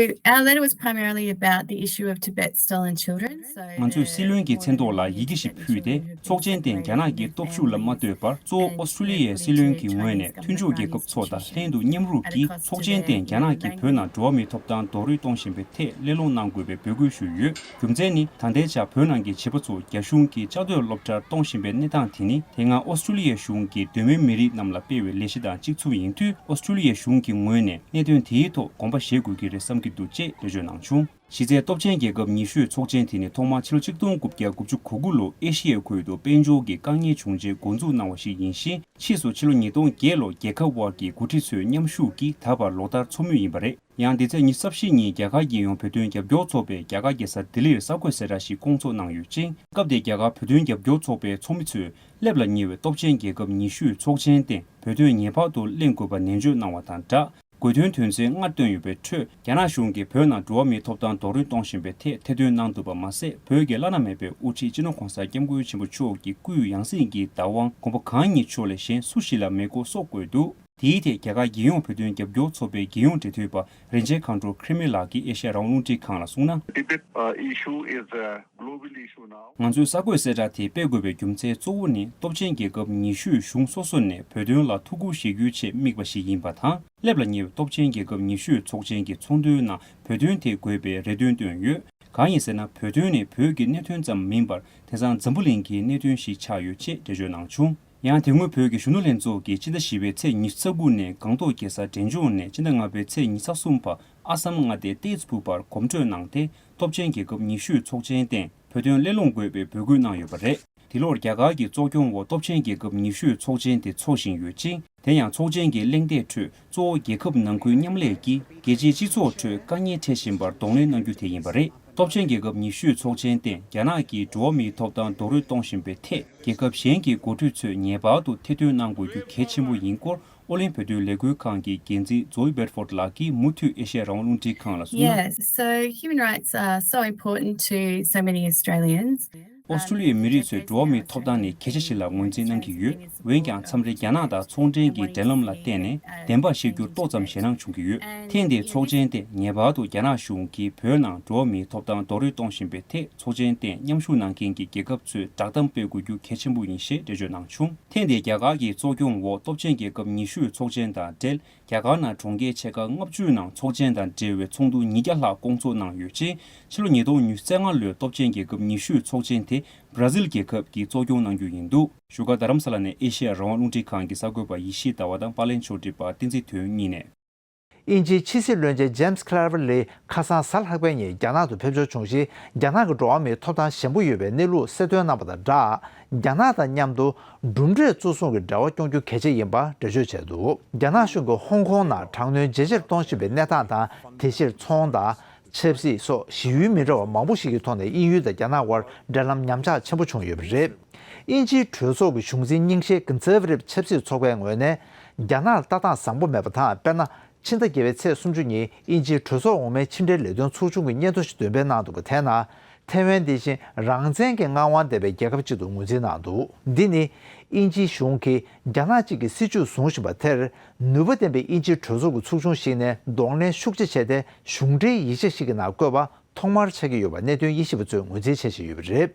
our letter was primarily about the issue of Tibet's stolen children. So, ང་ཚོས་སྲིད་བློན་གྱི་མཚན་ཐོག་ལ་ཡི་གེ་ཞིག་ཕུལ་ཏེ། ཚོགས་ཆེན་སྟེང་རྒྱ་ནག་གི་སྟོབས་ཤུགས་ལ་མ་ལྟོས་པར། གཙོ་བོ་ཨོ་སི་ཀྲོ་ལི་ཡའི་སྲིད་བློན་གྱི་ངོས་ནས་མཐུན་ཕྱོགས་རྒྱལ་ཁབ་ཚོ་དང་ལྷན་དུ་མཉམ་རུབ་ཀྱིས་ཚོགས་ཆེན་སྟེང་རྒྱ་ནག་གིས་བོད་ནང་འགྲོ་བ་མིའི་ཐོབ་ཐང་རྡོག་རོལ་གཏོང་བཞིན་པའི་ཐད་གླེང་སློང་གནང་དགོས་པའི་འབོད་སྐུལ་ཞུས་ཡོད། རྒྱུ་མཚན་ནི། ད་ལྟའི་ཆར་བོད་ནང་གི་བྱིས་པ་ཚོ་རྒྱ་གཞུང་གིས་བཅའ་སྡོད་སློབ་གྲྭར་གཏོང་བཞིན་པའི་གནས་སྟངས་དེ་ནི། དེ་སྔ་ཨོ་སི་ཀྲོ་ལི་ཡའི་གཞུང་གིས་གདོད་མའི་མི་རིགས་རྣམས་ལ་སྤེལ་བའི་ལས་གཞི་དང་གཅིག་མཚུངས་ཡིན་དུས། ཨོ་སི་ཀྲོ་ལི་ཡའི་གཞུང་གི་ངོས་ནས་གནད་དོན་དེའི་ཐོག་དགོངས་པ་བཞེས་དགོས་ཀྱི་རེད་བསམ་གྱི་འདུག་ཅེས་འགྲེལ་བརྗོད་གནང་བྱུང་། གཞི་རྩའི་སྟོབས་ཆེན་རྒྱལ་ཁབ་ཉི་ཤུའི་ཚོགས་ཆེན་དེ་ནི་ཐོག་མར་ཕྱི་ལོ་ཆིག་སྟོང་དགུ་བརྒྱ་དགུ་བཅུ་གོ་དགུ་ལོར་ཨེ་ཤི་ཡའི་ཁུལ་དུ་དཔལ་འབྱོར་གྱི་དཀའ་ངལ་བྱུང་རྗེས་འགོ་འཛུགས་གནང་བ་ཞིག་ཡིན་ཞིང་། ཕྱིས་སུ་ཕྱི་ལོ་ཉིས་སྟོང་བརྒྱད་ལོར་རྒྱལ་ཁབ་དབར་གྱི་འགོ་ཁྲིད་ཚོའི་མཉམ་ཞུགས་ཀྱིས་ད་བར་ལོ་ལྟར་འཚོགས་མུས་ཡིན་པ་རེད། ཡང་། དེ་ཚེས་ཉི་ཤུ་རྩ་བཞི་ཉིན་རྒྱ་གར་རྒྱལ་ཡོངས་བོད་དོན་རྒྱབ་སྐྱོར་ཚོགས་པས་རྒྱ་གར་རྒྱལ་ས་ལྡི་ལིར་གསར་འགོད་གསལ་བསྒྲགས་ཤིག་བསྐོང་ཚོགས་གནང་ཡོད་ཅིང་། སྐབས་དེར་རྒྱ་གར་བོད་དོན་རྒྱབ་སྐྱོར་ཚོགས་པའི་ཚོགས་མི་ཚོས་སླེབས་ལ་ཉེ་བའི་སྟོབས་ཆེན་རྒྱལ་ཁབ་ཉི་ཤུའི་ཚོགས་ཆེན་སྟེང་བོད་དོན་ངེས་པར་དུ་གླེང་དགོས་པ་ནན་བརྗོད་གནང་བ་དང་སྦྲགས། དགོས་དོན་དོན་ཚན་ལྔ་བཏོན་ཡོད་པའི་ཁྲོད། རྒྱ་ནག་གཞུང་གིས་བོད་ནང་འགྲོ་བ་མིའི་ཐོབ་ཐང་རྡོག་རོལ་གཏོང་བཞིན་པའི་ཐད་ཐེར་འདོན་གནང་འདུག་པ་མ་ཟད། བོད་ཀྱི་བླ་ན་མེད་པའི་དབུ་ཁྲིད་སྤྱི་ནོར་༸གོང་ས་༸སྐྱབས་མགོན་ཆེན་པོ་མཆོག་གི་སྐུའི་ཡང་སྲིད་ཀྱི་བདག་དབང་དགོངས་པ་གང་ཡིན་མཆོག་ལས་གཞན་སུ་ཞིག་ལ་མེད་སྐོར་སོགས་བཀོད་འདུག་དེའི་ཐད། རྒྱ་གར་རྒྱལ་ཡོངས་བོད་དོན་རྒྱབ་སྐྱོར་ཚོགས་པའི་རྒྱལ་ཡོངས་འབྲེལ་མཐུད་པ་རིན་ཆེན་མཁའ་འགྲོ་ཁྲི་སྨན་ལགས་ཀྱིས་ཨེ་ཤ་ཡ་རང་དབང་རླུང་འཕྲིན་ཁང་ལ་གསུངས་ན། Tibet, uh, issue is a global issue now. ང་ཚོས་གསར་འགོད་གསལ་བསྒྲགས་དེ་སྤེལ་དགོས་པའི་རྒྱུ་མཚན་གཙོ་བོ་ནི། སྟོབས་ཆེན་རྒྱལ་ཁབ་ཉི་ཤུས་གཞུང་སོ་སོ་ནས་བོད་དོན་ལ་ཐུགས་ཁུར་བཞེས་རྒྱུའི་ཆེད་དམིགས་པ་ཞིག་ཡིན་པ་དང་། སླེབས་ལ་ཉེ་བའི་སྟོབས་ཆེན་རྒྱལ་ཁབ་ཉི་ཤུའི་ཚོགས་ཆེན་གྱི་ཚོགས་འདུའི་ནང་བོད་དོན་དེ་དགོས་པའི་རེ་འདུན་བཏོན་ཡོད། གང་ཡིན་ཟེར་ན། བོད་དོན་ནི་བོད་ཀྱི་གནད་དོན་ཙམ་མིན་པར། དེང་སང་འཛམ་བུ་གླིང་གི་གནད་དོན་ཞིག་ཆགས་ཡོད་ཅེས་འགྲེལ་བརྗོད་གནང་བྱུང་། ཡང་། དེ་སྔོན་བོད་ཀྱི་གཞོན་ནུ་ལྷན་ཚོགས་ཀྱིས་སྤྱི་ཟླ་བཞི་པའི་ཚེས་ཉི་ཤུ་རྩ་དགུ་ནས་སྒང་ཏོག་རྒྱལ་ས་འབྲས་ལྗོངས་ནས་སྤྱི་ཟླ་ལྔ་པའི་ཚེས་ཉི་ཤུ་རྩ་གསུམ་བར་ཨ་སམ་མངའ་སྡེ་ཏེ་ཙི་ཕུ་བར་གོམ་བགྲོད་གནང་སྟེ། སྟོབས་ཆེན་རྒྱལ་ཁབ་ཉི་ཤུའི་ཚོགས་ཆེན་སྟེང་བོད་དོན་གླེང་སློང་དགོས་པའི་འབོད་སྐུལ་གནང་ཡོད་པ་རེད། འདི་ལོར་རྒྱ་གར་གྱི་གཙོ་སྐྱོང་འོག་སྟོབས་ཆེན་རྒྱལ་ཁབ་ཉི་ཤུའི་ཚོགས་ཆེན་དེ་འཚོགས་བཞིན་ཡོད་ཅིང་། དེ་ཡང་ཚོགས་ཆེན་གྱི་གླེང་སྟེགས་ཁྲོད་གཙོ་བོ་རྒྱལ་ཁབ་ནང་ཁུལ་མཉམ་ལས་ཀྱིས་རྒྱལ་སྤྱིའི་སྤྱི་ཚོགས་ཁྲོད་དཀའ་ངལ་འཕྲད་བཞིན་པར་གདོང་ལེན་གནང་རྒྱུ་དེ་ཡིན་པ་རེད། སྟོབས་ཆེན་རྒྱལ་ཁབ་ཉི་ཤུའི་ཚོགས་ཆེན་སྟེང་རྒྱ་ནག་གིས་འགྲོ་བ་མིའི་ཐོབ་ཐང་རྡོག་རོལ་གཏོང་བཞིན་པའི་ཐད། རྒྱལ་ཁབ་གཞན་གྱི་འགོ་ཁྲིད་ཚོས་ངེས་པར་དུ་ཐེར་འདོན་གནང་དགོས་རྒྱུ་གལ་ཆེན་པོ་ཡིན་སྐོར་ཨོ་གླིང་བོད་དོན་ལས་འགུལ་ཁང་གི་འགན་འཛིན་ཛོའི་བེད་ཕོརྡ་ལགས་ཀྱིས་མུ་མཐུད་ཨེ་ཤེ་ཡ་རང་དབང་རླུང་འཕྲིན་ཁང་ལ་གསུངས་ན། Yes, so human rights are so important to so many Australians. ཨོ་སི་ཀྲོ་ལི་ཡའི་མི་རིགས་ཚོས་འགྲོ་བ་མིའི་ཐོབ་ཐང་ནི་གལ་ཆེ་ཞིག་ལ་ངོས་འཛིན་གནང་གི་ཡོད། འོན་ཀྱང་། མཚམས་རེ་རྒྱ་ནག་དང་ཚོང་འབྲེལ་གྱི་འབྲེལ་ལམ་ལ་བརྟེན་ནས་བདེན་པ་བཤད་རྒྱུར་ཏོག་ཙམ་ཞེད་སྣང་བྱུང་གི་ཡོད། ཐེངས་འདིའི་ཚོགས་ཆེན་དེ་ངེས་པར་དུ་རྒྱ་ནག་གཞུང་གིས་བོད་ནང་འགྲོ་བ་མིའི་ཐོབ་ཐང་རྡོག་རོལ་གཏོང་བཞིན་པའི་ཐད་ཚོགས་ཆེན་སྟེང་མཉམ་ཞུགས་གནང་མཁན་གྱི་རྒྱལ་ཁབ་ཚོས་བསྒྲགས་གཏམ་སྤེལ་དགོས་རྒྱུ་གལ་ཆེན་པོ་ཡིན་ཞེས་འགྲེལ་བརྗོད་གནང་བྱུང་། ཐེངས་འདིའི་རྒྱ་གར་གྱི་གཙོ་སྐྱོང་འོག་སྟོབས་ཆེན་རྒྱལ་ཁབ་ཉི་ཤུའི་ཚོགས་ཆེན་དང་འབྲེལ། རྒྱ་གར་ནང་གྲོང་ཁྱེར་ཆེ་ཁག་ལྔ་བཅུ་ནང་ཚོགས་ཆེན་དང་འབྲེལ་བའི་ཚོགས་འདུ་ཉིས་བརྒྱ་ལྷག་བསྐོང་ཚོགས་གནང་ཡོད་ཅིང་། ཕྱི་ལོ་ཉིས་སྟོང་ཉི་ཤུ་རྩ་ལྔ་ལོའི་སྟོབས་ཆེན་རྒྱལ་ཁབ་ཉི་ཤུའི་ཚོགས་ཆེན་དེ་བྷ་ར་ཟིལ་རྒྱལ་ཁབ་ཀྱིས་གཙོ་སྐྱོང་གནང་རྒྱུ་ཡིན་འདུག་བཞུགས་སྒར་རྡ་རམ་ས་ལ་ནས་ཨེ་ཤེ་ཡ་རང་དབང་རླུང་འཕྲིན་ཁང་གི་གསར་འགོད་པ་ཡེ་ཤེས་ཟླ་བ་དང་པར་ལེན་ཕྱོགས་སྒྲིག་པ་བསྟན་འཛིན་དོན་གཉིས་ནས། དབྱིན་ཇིའི་ཕྱི་སྲིད་བློན་ཆེན་ཇེམ་སི་ཁ་ལར་ལི་ཁ་སང་གཟའ་ལྷག་པའི་ཉིན་རྒྱ་ནག་ཏུ་ཕེབས་འབྱོར་བྱུང་ཞིང་། རྒྱ་ནག་གི་འགྲོ་བ་མིའི་ཐོབ་ཐང་ཞན་པོ་ཡོད་པའི་གནས་ལུགས་གསལ་སྟོན་གནང་བ་དང་སྦྲགས། རྒྱ་ནག་དང་མཉམ་དུ་གྲུབ་འབྲས་གཙོ་བཟུང་གི་འབྲེལ་བ་སྐྱོང་རྒྱུ་གལ་ཆེ་ཡིན་པ་འགྲེལ་བརྗོད་བྱས་འདུག་རྒྱ་ནག་གཞུང་གིས་ཧོང་ཀོང་ནང་དྲག་གནོན་ཇེ་ཆེར་གཏོང་བཞིན་པའི་གནས་སྟངས་དང་། དེ་ཕྱིར་ཚོང་དང་། ཆབ་སྲིད་སོགས་གཞི་ཡུལ་མི་འདྲ་བ་མང་པོ་ཞིག་གི་ཐོག་ནས་དབྱིན་ཡུལ་དང་རྒྱ་ནག་དབར་འབྲེལ་ལམ་ཉམས་ཆག་ཆེན་པོ་བྱུང་ཡོད་པ་རེད། དབྱིན་ཇིའི་གྲོས་ཚོགས་ཀྱི་གཞུང་འཛིན་རྙིང་ཞེན་ཀུན་ཚབ་རིབ་ཆབ་སྲིད་ཚོགས་པའི་ངོས་ནས་རྒྱ་ནག་ལ་ལྟ་སྟངས་བཟང་པོ་མེད་པ་དང་། དཔེར་ན། ཕྱི་ཟླ་བརྒྱད་པའི་ཚེས་སུམ་ཅུ་ཉིན་དབྱིན་ཇིའི་གྲོས་ཚོགས་འོག་མའི་ཕྱི་འབྲེལ་ལས་དོན་ཚོགས་ཆུང་གི་སྙན་ཐོ་ཞིག་འདོན་སྤེལ་གནང་འདུག་པ། དེའི་ནང་ཐེ་ཝན་དེ་བཞིན་རང་བཙན་གྱི་མངའ་དབང་ལྡན་པའི་རྒྱལ་ཁབ་ཅིག་ཏུ་ངོས་འཛིན་གནང་འདུག་འདི་ནི་དབྱིན་ཇིའི་གཞུང་གིས་རྒྱ་ནག་གཅིག་གི་སྲིད་བྱུས་བཟུང་བཞིན་པ་དེར། ནུས་པ་ལྡན་པའི་དབྱིན་ཇིའི་གྲོས་ཚོགས་ཀྱི་ཚོགས་ཆུང་ཞིག་ནས་གདོང་ལེན་ཤུགས་ཆེ་བྱས་ཏེ། གཞུང་འབྲེལ་ཡིག་ཆ་ཞིག་གི་ནང་བཀོད་པ་ཐོག་མར་ཆགས་ཀྱི་ཡོད་པ་གནད་དོན་དབྱེ་ཞིབ་པ་ཚོས་ངོས་འཛིན་བྱེད་བཞིན་ཡོད་པ་རེད།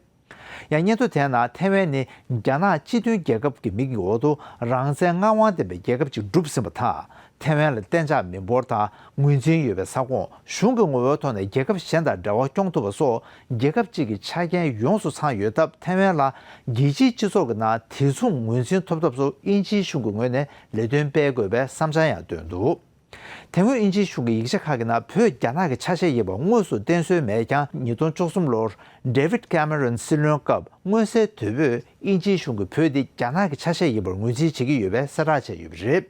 ཡང་སྙན་ཐོ་དེའི་ནང་ཐེ་ཝན་ནི་རྒྱ་ནག་སྤྱི་མཐུན་རྒྱལ་ཁབ་ཀྱི་མིང་གི་འོག་ཏུ་རང་བཙན་མངའ་དབང་ལྡན་པའི་རྒྱལ་ཁབ་ཅིག་གྲུབ་ཟིན་པ་དང་། ཐེ་ཝན་ལ་གཏན་འཇགས་མི་འབོར་དང་ངོས་འཛིན་ཡོད་པའི་ས་ཁོངས། གཞུང་གི་ངོ་བོའི་ཐོག་ནས་རྒྱལ་ཁབ་གཞན་དང་འབྲེལ་བ་སྐྱོང་ཐུབ་པ་སོགས་རྒྱལ་ཁབ་གཅིག་གི་ཆ་རྐྱེན་ཡོངས་སུ་ཚང་ཡོད་སྟབས། ཐེ་ཝན་ལ་རྒྱལ་སྤྱིའི་སྤྱི་ཚོགས་ཀྱི་ནང་དེ་མཚུངས་ངོས་འཛིན་ཐོབ་ཐབས་སུ་དབྱིན་ཇིའི་གཞུང་གི་ངོས་ནས་ལས་དོན་སྤེལ་དགོས་པའི་བསམ་འཆར་ཡང་བཏོན་འདུག་དེ་སྔོན་དབྱིན་ཇིའི་གཞུང་གི་ཡིག་ཆ་ཁག་གི་ནང་བོད་རྒྱ་ནག་གི་ཆ་ཤས་ཡིན་པ་དངོས་སུ་བསྟན་སྲོལ་མེད་ཀྱང་། ཉིས་སྟོང་བཅུ་གསུམ་ལོར་David Cameron་སྲིད་བློན་སྐབས་མངོན་གསལ་དོད་པོས་དབྱིན་ཇིའི་གཞུང་གིས་བོད་འདི་རྒྱ་ནག་གི་ཆ་ཤས་ཡིན་པར་ངོས་འཛིན་བྱེད་ཀྱི་ཡོད་པའི་གསལ་བསྒྲགས་བྱས་ཡོད་པ་རེད།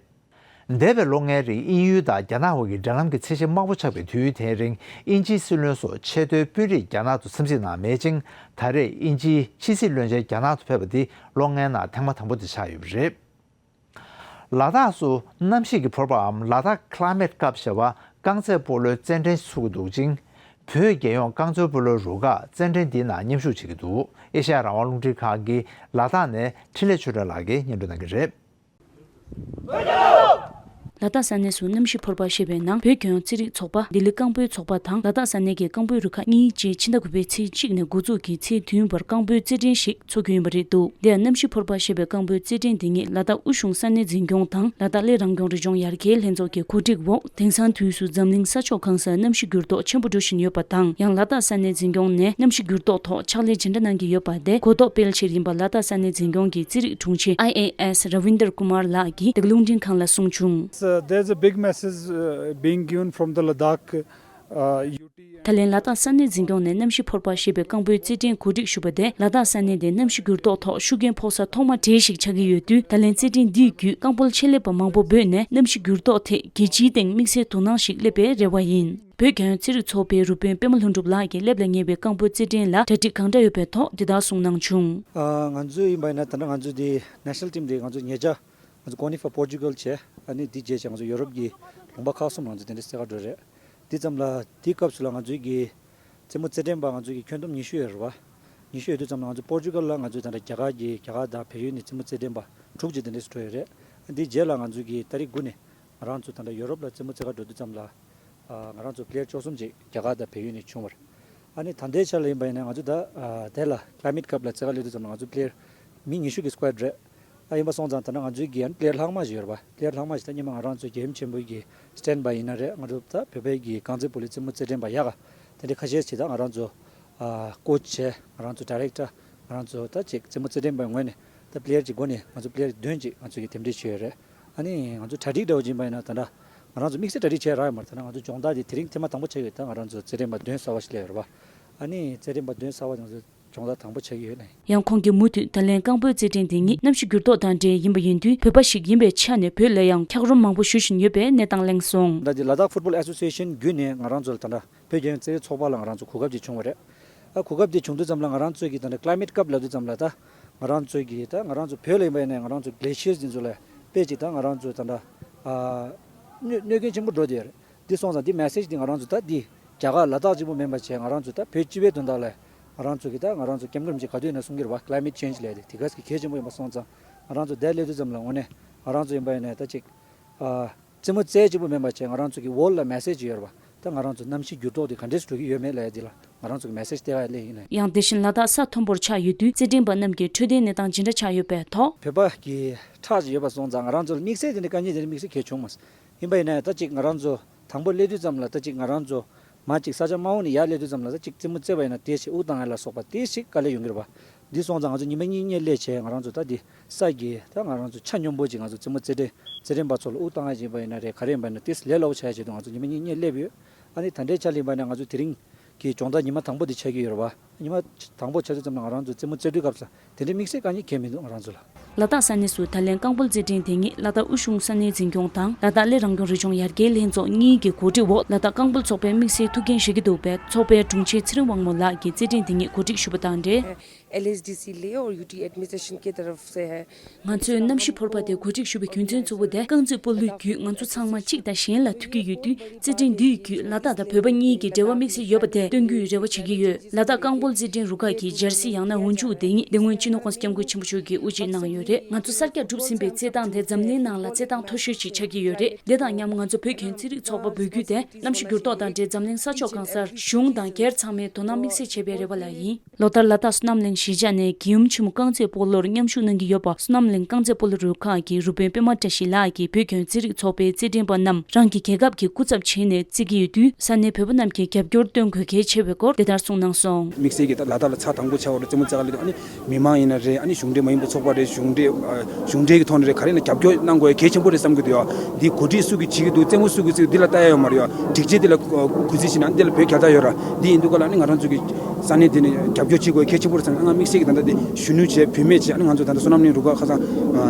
འདས་པའི་ལོ་ལྔའི་རིང་དབྱིན་ཡུལ་དང་རྒྱ་ནག་དབར་གྱི་འབྲེལ་ལམ་གྱི་ཚད་གཞི་དམའ་པོ་ཆགས་པའི་དུས་ཡུན་དེའི་རིང་དབྱིན་ཇིའི་སྲིད་བློན་སོགས་ཆེས་མཐོའི་དཔོན་རིགས་རྒྱ་ནག་ཏུ་འཚམས་གཟིགས་གནང་མེད་ཅིང་། ད་རེས་དབྱིན་ཇིའི་ཕྱི་སྲིད་བློན་ཆེན་རྒྱ་ནག་ཏུ་ཕེབས་པ་འདི་ལོ་ལྔའི་ནང་ཐེངས་མ་དང་པོ་དེ་ཆགས་ཡོད་པ་རེད། ལ་དྭགས་སུ་གནམ་གཤིས་ཀྱི་ཕོར་པའམ་ལ་དྭགས་Climate Cup་ཞེས་པ་རྐང་རྩེད་སྤོ་ལོའི་རྩེད་འགྲན་ཚུགས་ཀྱི་འདུག་ཅིང་། བོད་རྒྱལ་ཡོངས་རྐང་རྩེད་སྤོ་ལོའི་རུ་ཁག་རྩེད་འགྲན་འདིའི་ནང་མཉམ་ཞུགས་བྱེད་ཀྱི་འདུག་ཨེ་ཤ་ཡ་རང་དབང་རླུང་འཕྲིན་ཁང་གི་ལ་དྭགས་ནས་འཕྲིན་ལས་ཆོས་སྒྲོན་ལགས་ཀྱིས་སྙན་སྒྲོན་གནང་གི་རེད། ལ་དྭགས་ས་གནས་སུ་གནམ་གཤིས་ཕོར་པ་ཞེས་པའི་ནང་བོད་རྒྱལ་ཡོངས་རྩེད་རིགས་ཚོགས་པ། ལྡི་ལི་རྐང་སྤོལ་ཚོགས་པ་དང་ལ་དྭགས་ས་གནས་ཀྱི་རྐང་སྤོལ་རུ་ཁག་གཉིས་བཅས་ཕྱི་ཟླ་དགུ་པའི་ཚེས་གཅིག་ནས་འགོ་འཛུགས་ཀྱིས་ཚེས་བདུན་བར་རྐང་སྤོལ་རྩེད་འགྲན་ཞིག་འཚོགས་རྒྱུ་ཡིན་པ་རེད་འདུག་དེ་ཡང་གནམ་གཤིས་ཕོར་པ་ཞེས་པའི་རྐང་སྤོལ་རྩེད་འགྲན་འདི་ཉིད་ལ་དྭགས་དབུས་གཞུང་ས་གནས་འཛིན་སྐྱོང་དང་ལ་དྭགས་གླེ་རང་སྐྱོང་རི་ལྗོངས་ཡར་རྒྱས་ལྷན་ཚོགས་ཀྱི་གོ་སྒྲིག་འོག་དེང་སང་དུས་སུ་འཛམ་གླིང་ས་ཕྱོགས་གང་སར་གནམ་གཤིས་འགྱུར་ལྡོག་ཆེན་པོ་འགྲོ་བཞིན་ཡོད་པ་དང་། ཡང་ལ་དྭགས་ས་གནས་འཛིན་སྐྱོང་ནས་གནམ་གཤིས་འགྱུར་ལྡོག་ཐོག་ཕྱག་ལས་ཇི་འདྲ་གནང་གི་ཡོད་པ་དེ་གོ་རྟོགས་སྤེལ་ཕྱིར་ཡིན་པ་ལ་དྭགས་ས་གནས་འཛིན་སྐྱོང་གི་རྩེད་རིགས་དྲུང་ཆེ་ཨའི་ཨེ་ཨེས་Ravinder Kumar་ལགས་ཀྱིས་འདི་ག་རླུང་འཕྲིན་ཁང་ལ་གསུངས་བྱུང་། So there's a big message, uh, being given from the Ladakh, uh, U T and ད་ལན་ལ་དྭགས་ས་གནས་འཛིན་སྐྱོང་ནས་གནམ་གཤིས་ཕོར་པ་ཞེས་པའི་རྐང་སྤོལ་རྩེད་འགྲན་གོ་སྒྲིག་ཞུས་པ་དེ་ལ་དྭགས་ས་གནས་དེ་གནམ་གཤིས་འགྱུར་ལྡོག་ཐོག་ཤུགས་རྐྱེན་ཕོག་ས་ཐོག་མ་གྲས་ཤིག་ཆགས་ཀྱི་ཡོད་དུས། ད་ལན་རྩེད་འགྲན་འདིའི་བརྒྱུད་རྐང་སྤོལ་ཆེད་ལས་པ་མང་པོ་འབོད་ནས་གནམ་གཤིས་འགྱུར་ལྡོག་ཐད་རྒྱལ་སྤྱིའི་སྟེང་དམིགས་བསལ་དོ་སྣང་ཞིག་སླེབས་པའི་རེ་བ་ཡིན། བོད་རྒྱལ་ཡོངས་རྩེད་རིགས་ཚོགས་པའི་རུ་དཔོན་པད་མ་ལྷུན་གྲུབ་ལགས་ཀྱིས་སླེབས་ལ་ཉེ་བའི་རྐང་སྤོལ་རྩེད་འགྲན་ལ་གྲ་སྒྲིག་གང་འདྲ་ཡོད་པའི་ཐོག་འདི་ལྟར་གསུངས་གནང་བྱུང་། ཨ། ང་ཚོ་ཡིན་པ་ཡིན་ན་ད་ལྟ་ང་ཚོ་འདི་National Team་འདི་ང་ཚོ་ཉེ་ཆར་ང་ཚོ་Qualify Portugal་བྱས། ཨ་ནི་འདི་རྗེས་བྱས་ང་ཚོ་ཡོ་རོབ་ཀྱི་ལུང་པ་ཁག་གསུམ་ང་ཚོ་དེ་འདྲ་རྩེད་གར་འགྲོ་རེད། འདི་ཙམ་ལ་འདི་སྐབས་སུ་ལ་ང་ཚོའི་གི་རྩེད་མོ་རྩེད་འགྲན་པ་ང་ཚོའི་གི་ཁྱོན་བསྡོམས་ཉི་ཤུ་ཡོད་རེད་བ། ཉི་ཤུ་ཡོད་དུས་ཙམ་ལ་ང་ཚོ་Portugal་ལ་ང་ཚོའི་ད་ལྟ་རྒྱ་གར་གྱི་རྒྱ་གར་དང་བལ་ཡུལ་ནས་རྩེད་མོ་རྩེད་འགྲན་པ་དྲུག་ཅིག་དེ་འདྲས་སུ་འགྲོ་ཡོད་རེད། འདི་རྗེས་ལ་ང་ཚོའི་གི་ཏ་རིག་དགུ་ནས་ང་རང་ཚོ་ད་ལྟ་ཡོ་རོབ་ལ་རྩེད་མོ་རྩེད་གར་འགྲོ་དུས་ཙམ་ལ། ཨ། ང་རང་ཚོ་པི་ལེ་ཡར་བཅུ་གསུམ་ཅིག་རྒྱ་གར་དང་བལ་ཡུལ་ནས་བྱུང་བ་རེད། ཨ་ནི་ད་ལྟའི་ཆ་ལ་ཡིན་པ་ཡིན་ན་ང་ཚོ་ད། ཨ། དེ་ལ་Climate Cup་ལ་རྩེད་གར་སླེབས་དུས་ཙམ་ལ་ང་ཚོ་པི་ལེ་ཡར་མི་ཉི་ཤུ་གི་སི་ཀོ་ཌི་རེད། ཨ། ཡིན་པ་སོང་ཙང་ད་ནང་ང་ཚོའི་གི་ཡང་པི་ལེ་ཡར་ལྷག་མ་ཞིག་ཡོད་རེད་པ། པི་ལེ་ཡར་ལྷག་མ་ཞིག་ད་སྔོན་མ་ང་རང་ཚོ་རྒྱལ་ཡུམ་ཆེན་པོའི་གི་སི་ཊེན་ཌི་བྷའི་ཡིན་ན་རེད། ང་ཚོ་ད་བོད་པའི་གི་རྐང་རྩེད་སྤོ་ལོའི་རྩེད་མོ་རྩེད་འགྲན་པ་ཡག་ག་དེ་འདྲའི་ཁ་ཤས་ཅིག་ད་ང་རང་ཚོ། ཨ། ཀོ་ཆི་བྱས། ང་རང་ཚོ་ཌའི་རེག་ཊར། ང་རང་ཚོ་ད་ཅིག་རྩེད་མོ་རྩེད་འགྲན་པའི་ངོས་ནས་ད་པི་ལེ་ཡར་གྱི་སྒོ་ནས་ང་ཚོ་པི་ལེ་ཡར་བདུན་ཅིག་ང་ཚོ་གི་འདེམས་སྒྲིག་བྱས་ཡོད་རེད། ཨ་ནི་ང་ཚོ་གྲ་སྒྲིག་འདྲ་བོ་ཅིག་ཡིན་པ་ཡིན་ན་ད་ལྟ་ང་རང་ཚོ་དམིགས་བསལ་གྲ་སྒྲིག་བྱས་རག་ཡོད་མ་རེད། ད་ལྟ་ང་ཚོ་སྦྱོང་བརྡར་དེ་དེ་རིང་ཐེངས་མ་དང་པོ་བྱས་ཡོད། ད་ང་རང་ཚོ་རྩེད་འགྲན་པ་བདུན་གསར་པ་ཞིག་སླེབས་ཡོད་རེད་པ། ཨ་ནི་རྩེད་འགྲན་པ་བདུན་གསར་པ་ང་ཚོ་སྦྱོང་བརྡར་དང་པོ་བྱེད་ཀྱི་ཡོད་ལེ། ཡང་ཁོང་གིས་མུ་མཐུད་ད་ལན་རྐང་སྤོལ་རྩེད་འགྲན་དེ་ཉིད་གནམ་གཤིས་འགྱུར་ལྡོག་དང་འབྲེལ་ཡིན་པ་ཡིན་དུས། བོད་པ་ཞིག་ཡིན་པའི་ཆ་ནས་བོད་ལ་ཡང་འཁྱགས་རོམ་མང་པོ་བཞུར་བཞིན་ཡོད་པའི་གནས་སྟངས་གླེང་སོང་། ད་འདི་ལ་དྭགས་ཕུཊ་བྷོལ་ཨེ་སོ་སི་ཨེ་ཤན་བརྒྱུད་ནས་ང་རང་ཚོ་ད་ལྟ་བོད་རྒྱལ་ཡོངས་རྩེད་རིགས་ཚོགས་པ་ལ་ང་རང་ཚོ་གོ་སྐབས་ཅིག་བྱུང་བ་རེད། ཨ། གོ་སྐབས་དེ་བྱུང་དུས་ཙམ་ལ་ང་རང་ཚོའི་གི་ད་ལྟ་Climate Cup་ལབ་དུས་ཙམ་ལ་ད་ང་རང་ཚོའི་གི་ད་ང་རང་ཚོ་བོད་ལ་ཡིན་པ་ཡིན་ནའི་ང་རང་ཚོ་གི་གླེ་ཤི་ཡར་དེ་ཚོ་ལ་དཔེ་ཅིག་ད་ང་རང་ཚོ་ད་ལྟ། ཨ། གནོད་གནོད་སྐྱོན་ཆེན་པོ་འགྲོ་བསྡད་ཡོད་རེད། འདི་སོང་ཙང་འདི་མེ་སེ་ཇི་འདི་ང་རང་ཚོ་ད་འདི་རྒྱ་གར་ལ་དྭགས་གཅིག་པུ་མིན་པ་བྱས། ང་རང་ཚོ་ད་བོད་སྤྱི་པའི་དོན་དག་ལ་ང་རང་ཚོ་གི་ད་ང་རང་ཚོ་སྐྱབས་མགོན་ཅིག་ག་དུས་ཡིན་ན་གསུང་གི་རེད་བ། Climate Change་ལབ་དེ་དེ་ག་ཅིག་གལ་ཆེན་པོ་ཡིན་པ་སོང་ཙང་ང་རང་ཚོ་འདིར་སླེབས་དུས་ཙམ་ལ་དངོས་གནས་ང་རང་ཚོ་ཡིན་པ་ཡིན་ནའི་ད་ཅིག་ཨ། རྩེད་མོ་རྩེ་གཅིག་པུ་མིན་པ་བྱས། ང་རང་ཚོ་གི་ཝརལཌ་ལ་མེ་སེ་ཇི་ཡོད་རེད་བ། ད་ང་རང་ཚོ་གནམ་གཤིས་འགྱུར་ལྡོག་དེ་ག་འདྲས་སེ་འགྲོ་གི་ཡོད་མེད་ལབ་ཡ་འདི་ལ་ང་རང་ཚོ་གི་མེ་སེ་ཇི་སྟེར་ག་སླེབས་ཡིན་ལེ། ཡང་དེ་བཞིན་ལ་དྭགས་ས་མཐོན་པོར་ཆགས་ཡོད་དུས་རྩེད་འགྲན་པ་རྣམས་ཀྱི་འཕྲོད་བསྟེན་གནས་སྟངས་ཇི་འདྲ་ཆགས་ཡོད་པའི་ཐོག་བོད་པ་གི་ཁྲག་ཅིག་ཡོད་པ་སོང་ཙང་ང་རང་ཚོ་ལ་དམིགས་བསལ་དེ་འདྲ་དཀའ་ངལ་དེ་འདྲ་དམིགས་བསལ་གལ་བྱུང་མ་སོང་། ཡིན་པ་ཡིན་ནའི་ད་ཅིག་ང་རང་ཚོ་དང་པོ་སླེབས་དུས་ཙམ་ལ་ད་ཅིག་ང་རང་ཚོ་མ་ཅིག་ས་ཆ་དམའ་བོ་ནས་ཡར་སླེབས་དུས་ཙམ་ལ་ད་ཅིག་རྩེད་མོ་རྩེ་བ་ཡིན་ན་དེ་ཞིག་དབུགས་བཏང་ཡ་ལ་སོགས་པ་དེ་ཞིག་དཀའ་ལས་ཡོང་གི་རེད་བ། འདི་སོང་ཙང་ང་ཚོ་ཉི་མ་གཉིས་གཉིས་སླེབས་བྱས་ང་རང་ཚོ་ད་འདི་ས་གི་ད་ང་རང་ཚོ་ཆ་སྙོམས་པོ་ཅིག་ང་ཚོ་རྩེད་མོ་རྩེད་འགྲན་རྩེད་འགྲན་པ་ཚོ་ལ་དབུགས་བཏང་ཡ་ཅིག་ཡིན་པ་ཡིན་ན་རེད། ག་རེ་ཡིན་པ་ཡིན་ན་དེ་ལས་སླ་པོ་ཆགས་ཡ་ཆེད་དུ་ང་ཚོ་ཉི་མ་གཉིས་གཉིས་སླེབས་ཡོད། ཨ་ནི་ད་ལྟའི་ཆ་ལ་ཡིན་པ་ཡིན་ན་ང་ཚོ་དེ་རིང་གི་སྦྱོང་བརྡར་ཉི་མ་དང་པོ་དེ་ཆགས་ཀྱི་ཡོད་རེད་བ། ཉི་མ་དང་པོ་ཆགས་དུས་ཙམ་ལ་ང་རང་ཚོ་རྩེད་མོ་རྩེ་དུས་སྐབས་སུ་དེ་འདྲའི་དམིགས་བསལ་དཀའ་ངལ་གང་ཡང་མི་འདུག་ང་རང་ཚོ་ལ། ལ་དྭགས་ས་གནས་སུ་ད་ལན་རྐང་སྤོལ་རྩེད་འགྲན་དེ་ཉིད་ལ་དྭགས་དབུས་གཞུང་ས་གནས་འཛིན་སྐྱོང་དང་ལ་དྭགས་གླེ་རང་སྐྱོང་རི་ལྗོངས་ཡར་རྒྱས་ལྷན་ཚོགས་གཉིས་ཀྱི་གོ་སྒྲིག་འོག་ལ་དྭགས་རྐང་སྤོལ་ཚོགས་པའི་དམིགས་བསལ་ཐུགས་འགན་བཞེས་ཀྱི་འདུག་པས། ཚོགས་པའི་དྲུང་ཆེ་ཚེ་རིང་དབང་མོ་ལགས་ཀྱིས་རྩེད་འགྲན་དེ་ཉིད་གོ་སྒྲིག་ཞུས་པ་དང་འབྲེལ། एलएसडीसी ले और UT administration की तरफ से है। ང་ཚོས་གནམ་གཤིས་ཕོར་པ་དེ་གོ་སྒྲིག་ཞུ་བའི་རྒྱུ་མཚན་གཙོ་བོ་དེ་རྐང་རྩེད་སྤོ་ལོའི་བརྒྱུད་ང་ཚོ་ཚང་མ་གཅིག་དང་གཞན་ལ་ཐུག་གི་ཡོད་དུས། རྩེད་འགྲན་འདིའི་བརྒྱུད་ལ་དྭགས་དང་བོད་པ་གཉིས་ཀྱི་འབྲེལ་བ་དམིགས་བསལ་ཡོད་པ་དེ་སྟོན་རྒྱུའི་རེ་བ་བྱེད་ཀྱི་ཡོད། ལ་དྭགས་རྐང་སྤོལ་རྩེད་འགྲན་རུ་ཁག་གི་འཇར་སི་ཡང་ན་འོག་འཇུག་དེ་ཉིད་དེ་སྔོན་སྤྱི་ནོར་༸གོང་ས་༸སྐྱབས་མགོན་ཆེན་པོ་མཆོག་གིས་དབུ་འབྱེད་གནང་ཡོད་རེད། ང་ཚོ་གསར་རྒྱག་གྲུབ་ཟིན་པའི་རྩེད་ཐང་དེ་འཛམ་གླིང་ནང་ལ་རྩེད་ཐང་མཐོ་ཤོས་ཤིག་ཆགས་ཀྱི་ཡོད་རེད། དེ་དང་མཉམ་ང་ཚོ་བོད་ཁྱོན་རྩེད་རིགས་ཚོགས་པ་འབོད་སྐུལ་དེ་གནམ་གཤིས་འགྱུར་ལྡོག་དང་འབྲེལ་འཛམ་གླིང་ས་ཕྱོགས་གང་སར་གཞུང་དང་སྒེར་ཚང་མས་དོ་སྣང་དམིགས་བསལ་བྱེད་པའི་རེ་བ་ལ་ཡིན། ལོ་ལྟར་ལ་དྭགས་སུ་གནམ་གླེང་ གཞིས་ཆགས་ནས་རྒྱལ་ཡུམ་ཆེན་མོ་རྐང་རྩེད་སྤོ་ལོར་མཉམ་ཞུགས་གནང་གི་ཡོད་པ། བསོད་ནམས་གླིང་རྐང་རྩེད་སྤོ་ལོ་རུ་ཁག་གི་རུ་དཔོན་པད་མ་བཀྲ་ཤིས་ལགས་ཀྱིས་བོད་ཁྱོན་རྩེད་རིགས་ཚོགས་པའི་རྩེད་འགྲན་པ་རྣམས་རང་གི་རྒྱལ་ཁབ་ཀྱི་སྐུ་ཚབ་བྱས་ནས་རྩེད་ཀྱི་ཡོད་དུས། ས་གནས་བོད་པ་རྣམས་ཀྱིས་རྒྱབ་སྐྱོར་སྟོན་དགོས་གལ་ཆེ་བའི་སྐོར་དེ་ལྟར་གསུངས་གནང་སོང་། དམིགས་བསལ་གྱིས་ད་ལ་དྭགས་ལ་ཚར་དང་པོ་ཆགས་པ་རེད། རྩེད་མོ་རྩེ་ག་ལ་དུས་ཨ་ནི་མི་མང་ཡིན་ན་རེད། ཨ་ནི་གཞུང་འབྲེལ་མ་ཡིན་པའི་ཚོགས་པ་རེད། གཞུང་འབྲེལ་ཨ་གཞུང་འབྲེལ་གྱི་ཐོག་ནས་རེད། ག་རེ་ཡིན་ན་རྒྱབ་སྐྱོར་གནང་དགོས་གལ་ཆེན་པོ་རེད་བསམ་གྱི་འདུག་ཡ། འདི་གོ་སྒྲིག་སུ་གིས་བྱེད་ཀྱི་འདུག་རྩེད་མོ་སུ་གིས་རྩེ་གི་འདི་ལ་ལྟ་ཡ་ཡོད་མ་རེད་ཡ། སྒྲིག་ཆས་འདི་ལ་གུས་བརྩི་བྱེད་ན་འདི་ལ་བོད་རྒྱལ་དར་ཡོད་ར། འདི་ཡིན་དུས་ག་ལ་ཨ་ནི་ང་རང་ཚོ་གི་ས་གནས་འདི་ནས་རྒྱབ་སྐྱོར་བྱེད་དགོས་གལ་ཆེན་པོ་རེད་བསམ། ང་དམིགས་བསལ་གྱིས་ད་ལྟ་འདི་གཞོན་ནུ་བྱས་བུད་མེད་བྱས། ཨ་ནི་ང་ཚོ་ད་ལྟ་བསོད་ནམས་གླིང་རུ་ཁག་ཁ་སང་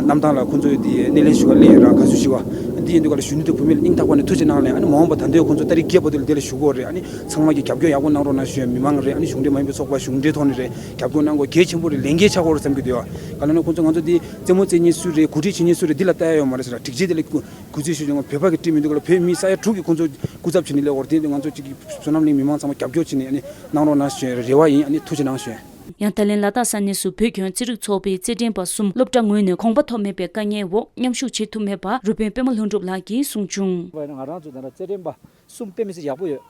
གནམ་ཐང་ལ་ཁོང་ཚོ་འདི་སྣེ་ལེན་ཞུ་བ་སླེབས་ཡོད་ར། དགའ་བསུ་ཞུ་བ་འདི་ཡིན་དུས་ག་ལ་གཞོན་ནུ་དང་བུད་མེད་ལ་སྙིང་ཐག་པ་ནས་ཐུགས་རྗེ་གནང་ལན། ཨ་ནི་མ་འོངས་པ་ད་ལྟའི་ཁོང་ཚོ་ཏ་རིག་བརྒྱད་བར་དུ་ལ་འདི་ལ་བཞུགས་དགོས་རེད། ཨ་ནི་ཚང་མ་གིས་རྒྱབ་སྐྱོར་ཡག་པོ་གནང་རོགས་གནང་ཞུ་ཡ། མི་མང་རེད། ཨ་ནི་གཞུང་འབྲེལ་མ་ཡིན་པའི་ཚོགས་པ་གཞུང་འབྲེལ་ཐོག་ནས་རེད། རྒྱབ་སྐྱོར་གནང་དགོས་གལ་ཆེན་པོ་རེད། ལས་འགན་ཆགས་ཀྱི་ཡོད་རེད་བསམ་གྱི་འདུག་ཡ། ག་ལ་ན་ཁོང་ཚོ་ང་ཚོ་འདི་རྩེད་མོ་རྩེ་མཁན་སུ་རེད། གོ་སྒྲིག་བྱེད་མཁན་སུ་རེད། འདི་ལ་ལྟ་ཡ་ཡོད་མ་རེད་ཟེར་ར། སྒྲིག་ཆས་འདི་ལ་གུས་བརྩི་ཞུ་ཡོང་། བོད་པ་གི་བཀྲིས་མི་འདུག་ག་ལ། བོད་མི་ས་ཡ་དྲུག་གིས་ཁོང་ཚོ་སྐུ་ཚབ་བྱས་ནས་སླེབས་ཡོད་རེད། དེ་ང་ཚོ་གཅིག་གིས་བསོད་ནམས་གླིང་མི་མང་ཚང་མ་རྒྱབ་སྐྱོར་བྱས་ནས་ཨ་ནི་གནང་རོགས་གནང་ཞུ་ཡ་རེ་བ་ཡིན། ཨ་ནི་ཐུགས་རྗེ་གནང་ཞུ་ཡ། ཡང་ད་ལན་ལ་དྭགས་ས་གནས་སུ་བོད་ཁྱོན་རྩེད་རིགས་ཚོགས་པའི་རྩེད་འགྲན་པ་གསུམ་སློབ་གྲྭ་ངོས་ནས་གོང་པ་ཐོབ་མེད་པའི་དཀའ་ངལ་འོག་མཉམ་ཞུགས་བྱེད་ཐུབ་མེད་པ་རུ་དཔོན་པད་མ་ལྷུན་གྲུབ་ལགས་ཀྱིས་གསུང་བྱུང་། ང་རང་ཚོ་ད་ལྟ་རྩེད་འགྲན་པ་གསུམ་དཔེ་མི་སྲིད་ཡག་པོ་ཡོད།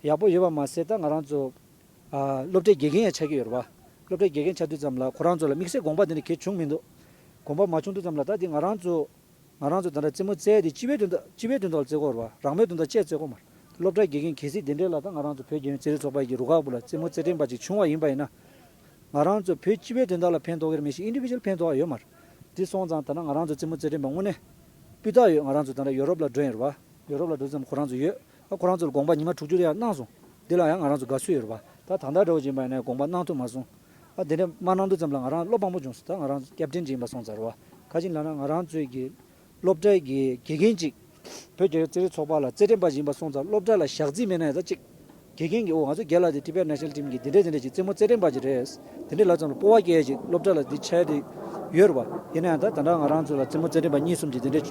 ཡག་པོ་ཡོད་པ་མ་ཟད་ད་ང་རང་ཚོ་ཨ་སློབ་གྲྭའི་དགེ་རྒན་ཡང་ཆགས་ཀྱི་ཡོད་རེད་བ། སློབ་གྲྭའི་དགེ་རྒན་ཆགས་དུས་ཙམ་ལ་ཁོ་རང་ཚོ་ལ་དམིགས་བསལ་དགོངས་པ་དེ་འདྲ་གལ་བྱུང་མི་འདུག་དགོངས་པ་མ་བྱུང་དུས་ཙམ་ལ་ད་དེ་ང་རང་ཚོ་ང་རང་ཚོ་ད་ལྟ་རྩེད་མོ་རྩེ་ཡ་དེ་སྤྱི་པའི་དོན་དག་སྤྱི་པའི་དོན་དག་ལ་རྩེ་དགོས་རེད་བ། རང་མོས་དོན་དག་བཅས་རྩེ་དགོས་མ་རེད། སློབ་གྲྭའི་དགེ་རྒན་གལ་སྲིད་དེ་འདྲས་ལ་ད་ང་རང་ཚོ་བོད་རྒྱལ་ཡོངས་རྩེད་རིགས་ཚོགས་པ་ཡི་རུ་ཁག་བར་ལ་རྩེད་མོ་རྩེད་འགྲན་པ་ཅིག་བྱུང་བ་ཡིན་པ་ཡིན་ན། ང་རང་ཚོ་བོད་སྤྱི་པའི་དོན་དག་ལ་ཕན་ཐོགས་ཀྱི་རེད། མི་ཞིག་ཨིན་ཌི་བི་ཇུ་ཨལ་ཕན་ཐོགས་པ་ཡོད་མ་རེད། དེ་སོང་ཙང་ད་ལྟ་ང་རང་ཚོ་རྩེད་མོ་རྩེད་འགྲན་པ་དངོས་གནས་སྤུས་དག་ཡོད། ང་རང་ཚོ་ད་ལྟ་ཡོ་རོབ་ལ་འགྲོ་ཡིན་རེད་བ། ཡོ་རོབ་ལ་འགྲོ་ཙམ་ཁོ་རང་ཚོ་ཡོད། ཨ་ཁོ་རང་ཚོ་ལ་དགོངས་པ་ཉི་མ་དྲུག་ཅུ་རེ་ཡང་གནང་སོང་། འདི་ལ་ཡང་ང་རང་ཚོ་དགའ་བསུ་ཡོད་རེད་བ། ད་ད་ལྟ་འདྲ་བོ་ཅིག་ཡིན་པ་ཡིན་ན་དགོངས་པ་གནང་ཐུབ་མ་སོང་། ཨ་དེ་འདྲ་མ་གནང་དུས་ཙམ་ལ་ང་རང་བློ་ཕམ་པོ་བྱུང་སོང་། ད་ང་རང་ཚོ་ཀེབ་ཏན་ཅིག་ཡིན་པ་སོང་ཙང་རེད་བ། ག་ཅིག་ལབ་ན་ང་རང་ཚོའི་གི་སློབ་གྲྭའི་གི་དགེ་རྒན་ཅིག་བོད་རྒྱལ་ཡོངས་རྩེད་རིགས་ཚོགས་པ་ལ་རྩེད་འགྲན་པ་ཞིག་ཡིན་པ་སོང་ཙང་སློབ་གྲྭ་ལ་ཞག་རྩིས་མེད་ན་ཡང་ད་ཅིག་དགེ་རྒན་གྱིས་འོ་ང་ཚོ་རྒན་ལགས་དེ་ཊི་བི་ཨེཕ་ནེ་ཤ་ནལ་ཊིམ་གྱི་འདི་འདྲས་འདི་འདྲས་ཅིག་རྩེད་མོ་རྩེད་འགྲན་པ་ཅིག་རེད། དེ་འདྲས་ལབ་ཙམ་ལ་སྤོབས་པ་སྐྱེ་ཡ་ཅིག་སློབ་གྲྭ་ལ་འདི་ཆགས་ཡ་དེ་ཡོད་རེད་བ། ཡིན་ན་ཡང་ད་ད་ལྟ་ང་རང་ཚོ་ལ་རྩེད་མོ་རྩེད་འགྲན་པ་གཉིས་གསུམ་ཅིག་དེ་འདྲས་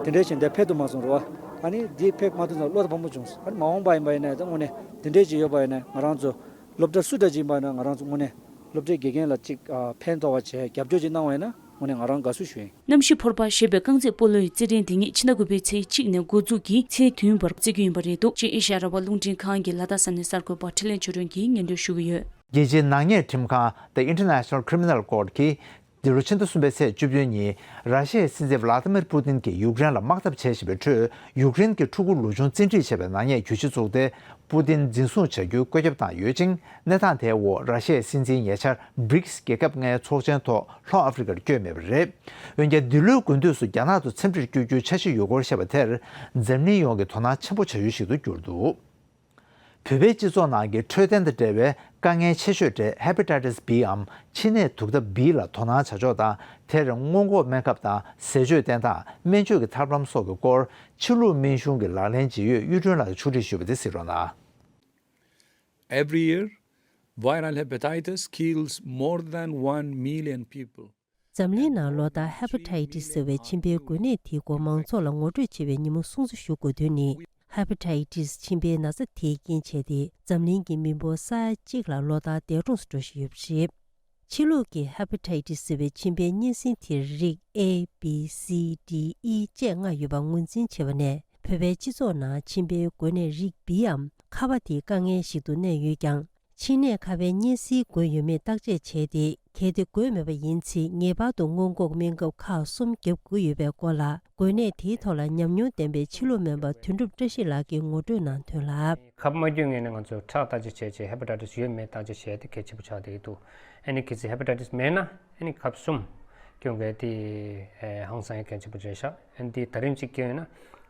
དེ་འདྲས་ཞིག་འདིར་ཕེབས་ཐུབ་མ་སོང་རེད་བ། ཨ་ནི་འདི་ཕེབས་མ་ཐུབ་ཙང་བློ་ཕམ་པོ་བྱུང་སོང་། ཨ་ནི་མ་འོངས་པ་ཡིན་པ་ཡིན་ན་ཡང་ད་དངོས་གནས་དེ་འདྲས་ཅིག་ཡོད་པ་ཡིན་ན་ང་རང་ཚོ་སློབ་གྲྭ་སུ་འདྲ་ཅིག་ཡིན་པ་ཡིན་ན་ང་རང་ཚོ་དངོས་གནས་སློབ་གྲྭའི་དགེ་རྒན་ལ་ཅིག་ཨ་ཕན་ཐོགས་པ་བྱས་རྒྱབ་སྐྱོར་ཅིག་གནང་བ་ཡིན་ན་དངོས་གནས་ང་རང་དགའ་བསུ་ཞུ་ཡིན། གནམ་གཤིས་ཕོར་པ་ཞེས་པའི་རྐང་རྩེད་སྤོ་ལོ་ཡི་རྩེད་འགྲན་དེ་ཉིད་ཕྱི་ཟླ་དགུ་པའི་ཚེས་གཅིག་ནས་འགོ་འཛུགས་ཀྱིས་ཚེས་བདུན་བར་རྩེ་རྒྱུ་ཡིན་པ་རེད་འདུག་ཅེས་ཨེ་ཤ་ཡ་རང་དབང་རླུང་འཕྲིན་ཁང་གི་ལ་དྭགས་ས་གནས་གསར་འགོད་པ་འཕྲིན་ལས་ཆོས་སྒྲོན་གྱིས་སྙན་སྒྲོན་ཞུ་གི་ཡོད། རྒྱལ་སྤྱིའི་ནག་ཉེས་ཁྲིམས་ཁང་The International Criminal Court གིས་འདི་ལོ་ཕྱི་ཟླ་གསུམ་པའི་ཚེས་བཅུ་བདུན་ཉིན་ར་ཤི་ཡའི་སྲིད་འཛིན་ཝ་ལ་ཏི་མིར་པུ་ཏིན་གྱིས་ཡུཀ་རེན་ལ་དམག་འཐབ་བྱེད་བཞིན་པའི་ཁྲོད་ཡུཀ་རེན་གྱི་ཕྲུ་གུ་ལོ་ཆུང་བཙན་ཁྲིད་བྱས་པའི་ནག་ཉེས་གྱོད་གཞི་བཙུགས་ཏེ། པུ་ཏིན་འཛིན་བཟུང་བྱ་རྒྱུའི་བཀོད་ཁྱབ་བཏང་ཡོད་ཅིང་། གནས་སྟངས་དེའི་འོག་ར་ཤི་ཡའི་སྲིད་འཛིན་ཉེ་ཆར་བྷི་རིགས་རྒྱལ་ཁབ་ལྔའི་ཚོགས་ཆེན་ཐོག་ལྷོ་ཨ་ཧྥེ་རི་ཀར་བསྐྱོད་མེད་པ་རེད། འོན་ཀྱང་། འདི་ལོའི་དགུན་དུས་སུ་རྒྱ་ནག་ཏུ་འཚམས་འདྲིར་བསྐྱོད་རྒྱུའི་འཆར་གཞི་ཡོད་སྐོར་བཤད་པ་དེར། འཛམ་གླིང་ཡོངས་ཀྱིས་དོ་སྣང་ཆེན་པོ་བྱ་ཡུལ་ཞིག་ཏུ་གྱུར་འདུག་བོད་པའི་སྤྱི་ཚོགས་ནང་གི་འཕྲོད་བསྟེན་དང་འབྲེལ་བའི་དཀའ་ངལ་ཆེ་ཤོས་དེ་ཧེ་པ་ཊའི་ཊི་སི་བྷིའམ་མཆིན་ནད་དུག་ལྡབ་བྷི་ལ་དོ་སྣང་བྱ་ཕྱོགས་དང་། དེར་སྔོན་འགོག་སྨན་ཁབ་དང་ཟས་སྤྱོད་བསྟེན་སྟངས། སྨན་བཅོས་ཀྱི་ཐབས་ལམ་སོགས་ཀྱི་སྐོར། ཕྱི་ལུགས་སྨན་གཞུང་གི་ལག་ལེན་བྱེད་ཡུལ་གཡུ་སྒྲོན་ལགས་ཀྱིས་ཕྱོགས་སྒྲིག་ཞུས་པ་དེ་གཟིགས་རོགས་གནང་། Every year, viral hepatitis kills more than one million people. འཛམ་གླིང་ནང་ལོ་ལྟར་ཧེ་པ་ཊའི་ཊི་སི་ཟེར་བའི་མཆིན་པའི་འགོས་ནད་དེའི་སྐོར་མང་ཚོགས་ལ་ངོ་སྤྲོད་བྱེད་པའི་ཉིན་མོ་སྲུང་བརྩི་ཞུ་དགོས་དོན་ནི། ཧེ་པ་ཊའི་ཊི་སི་མཆིན་པའི་ན་ཚ་དེས་རྐྱེན་བྱས་ཏེ། འཛམ་གླིང་གི་མི་འབོར་ས་ཡ་གཅིག་ལ་ལོ་ལྟར་འདས་གྲོངས་སུ་འགྲོ་བཞིན་ཡོད་པ་རེད། ཕྱི་ལུགས་ཀྱི་ཧེ་པ་ཊའི་ཊི་སི་ཟེར་བའི་མཆིན་པའི་གཉན་སྲིན་དེར་རིགས་A B C D E བཅས་ལྔ་ཡོད་པ་ངོས་འཛིན་བྱས་པ་ནས། བོད་པའི་སྤྱི་ཚོགས་ནང་མཆིན་པའི་འགོས་ནད་རིགས་B འམ་ཁ་པ་དེ་དཀའ་ངལ་ཞིག་ཏུ་གནས་ཡོད་ཀྱང་། མཆིན་ནད་ཁ་པའི་གཉན་སྲིན་འགོས་ཡོད་མེད་བརྟག་དཔྱད་བྱས་ཏེ། གལ་ཏེ་འགོས་མེད་པ་ཡིན་ཚེ། ངེས་པར་དུ་སྔོན་འགོག་སྨན་ཁབ་ཁག་གསུམ་བརྒྱབ་དགོས་ཡོད་པའི་སྐོར་ལ། འགོས་ནད་དེའི་ཐོག་ལ་ཉམས་མྱོང་ལྡན་པའི་ཕྱི་ལུགས་སྨན་པ་དོན་གྲུབ་བཀྲ་ཤིས་ལགས་ཀྱིས་ངོ་སྤྲོད་གནང་དོན་ལ། ཁབ་མ་བརྒྱབ་སྔོན་ནས་ང་ཚོས་ཁྲག་བརྟག་དཔྱད་བྱས་རྗེས་ཧེ་པ་ཊའི་ཊི་སི་ཡོད་མེད་བརྟག་དཔྱད་བྱས་ཏེ་གལ་ཆེན་པོ་ཆགས་བསྡད་ཀྱི་འདུག་ཨ་ནི་གལ་སྲིད་ཧེ་པ་ཊའི་ཊི་སི་མེད་ན་ཨ་ནི་ཁབ་གསུམ་སྐྱོན་དགོས་དེ་ཧང་སང་ཡང་གལ་ཆེན་པོ་རེད་ཤག་ཨ་ནི་དེ་ཟླ་རིམ་གཅིག་སྐྱོན་ཡོད་ན་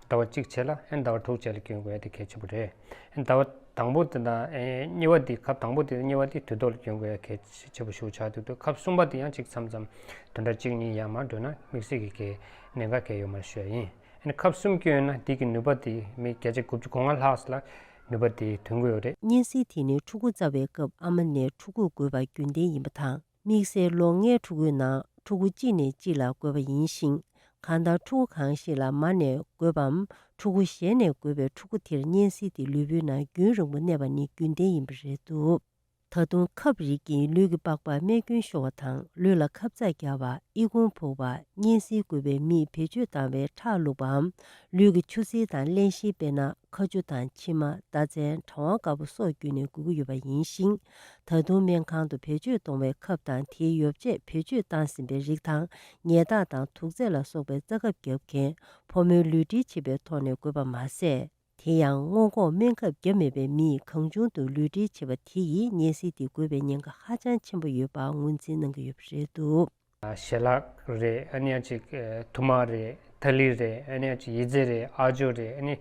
ཟླ་བ་གཅིག་རྗེས་ལ་ཨ་ནི་ཟླ་བ་དྲུག་རྗེས་ལ་སྐྱོན་དགོས་དེ་གལ་ཆེན་པོ་རེད། ཨ་ནི་ཟླ་བ་དང་པོ་དེ་དང་ཨ་གཉིས་པ་དེ་ཁབ་དང་པོ་དེ་དང་གཉིས་པ་དེ་དུས་ཐོག་ལ་སྐྱོན་དགོས་ཡ་གལ་ཆེན་པོ་ཞིག་ཆགས་འདུག་ཁབ་གསུམ་པ་དེ་ཡང་གཅིག་མཚམས་མཚམས་བདུན་ཕྲག་གཅིག་གཉིས་ཡར་མར་འགྲོ་ན་དམིགས་བསལ་གྱི་གལ་གནད་འགག་གལ་ཡོད་མ་རེད་ཞུ་ཡ་ཡིན། ཨ་ནི་ཁབ་གསུམ་སྐྱོན་ཡོད་ན་དེ་གི་ནུས་པ་དེ་མི་བརྒྱ་ཆ་དགུ་བཅུ་གོ་ལྔ་ལྷག་ཙམ་ལ་ནུས་པ་དེ་ཐོན་གྱི་ཡོད་རེད། གཉན་སྲིན་དེ་ནི་ཕྲུ་གུ་བཙའ་བའི་སྐབས་ཨ་མ་ནས་ཕྲུ་གུར་འགོས་པ་རྒྱུན་ལྡན་ཡིན་པ་དང་། དམིགས་བསལ་ལོ་ལྔའི་ཕྲུ་གུའི་ནང་ཕྲུ་གུ་གཅིག་ནས་གཅིག་ལ་འགོས་པ་ཡིན་ཞིང་། གང་ལྟར་ཕྲུ་གུ་གང་ཞིག་ལ་མ་ནས་འགོས་པའམ་ཕྲུ་གུ་གཞན་ནས་འགོས་པའི་ཕྲུ་གུ་དེར་གཉན་སྲིན་དེ་ལུས་པོའི་ནང་རྒྱུན་རིང་པོ་གནས་པ་ནི་རྒྱུན་ལྡན་ཡིན་པ་རེད་འདུག་ད་དུང་ཁབ་རིགས་ཀྱིས་ལུས་ཀྱི་པགས་པར་རྨས་སྐྱོན་ཤོར་བ་དང་། ལུས་ལ་ཁབ་ཚགས་བརྒྱབ་པ། ཨི་ཁུང་ཕོག་པ། གཉན་སྲིན་འགོས་པའི་མིས་བེད་སྤྱོད་བཏང་བའི་ཁྲག་བླུགས་པའམ། ལུས་ཀྱི་ཆུ་སེར་དང་རླན་གཤེར། དཔེར་ན། ཁ་ཆུ་དང་མཆིལ་མ། རྟ་རྫན། གྲང་བ་དཀར་པོ་སོགས་བརྒྱུད་ནས་འགོས་ཀྱི་ཡོད་པ་ཡིན་ཞིང་། ད་དུང་སྨན་ཁང་དུ་བེད་སྤྱོད་གཏོང་བའི་ཁབ་དང་། དེའི་ཡོ་བྱད་བེད་སྤྱོད་བཏང་ཟིན་པའི་རིགས་དང་། ཉལ་ཐག་དང་དུག་རྫས་ལ་སོགས་པའི་རྩ་ཁབ་བརྒྱབ་མཁན་ཕོ་མོའི་ལུས་འབྲེལ་བྱེད་པའི་ཐོག་ནས་འགོས་པ་མ་ཟད། དེ་ཡང་སྔོན་འགོག་སྨན་ཁབ་བརྒྱབ་མེད་པའི་མིས་གང་བྱུང་དུ་ལུས་འབྲེལ་བྱེད་པ་དེ་ཡིས་གཉན་སྲིན་དེ་འགོས་པའི་ཉེན་ཁ་ཧ་ཅང་ཆེན་པོ་ཡོད་པ་ངོས་འཛིན་གནང་གི་ཡོད་པ་རེད་འདུག། ཞལ་ལག་རེད། ཨ་ནི་ཡང་ཅིག་ཐུར་མ་རེད། ཐ་ལི་རེད། ཨ་ནི་ཡང་ཅིག་ཡི་ཙི་རེད། ཨ་ཅོ་རེད། ཨ་ནི་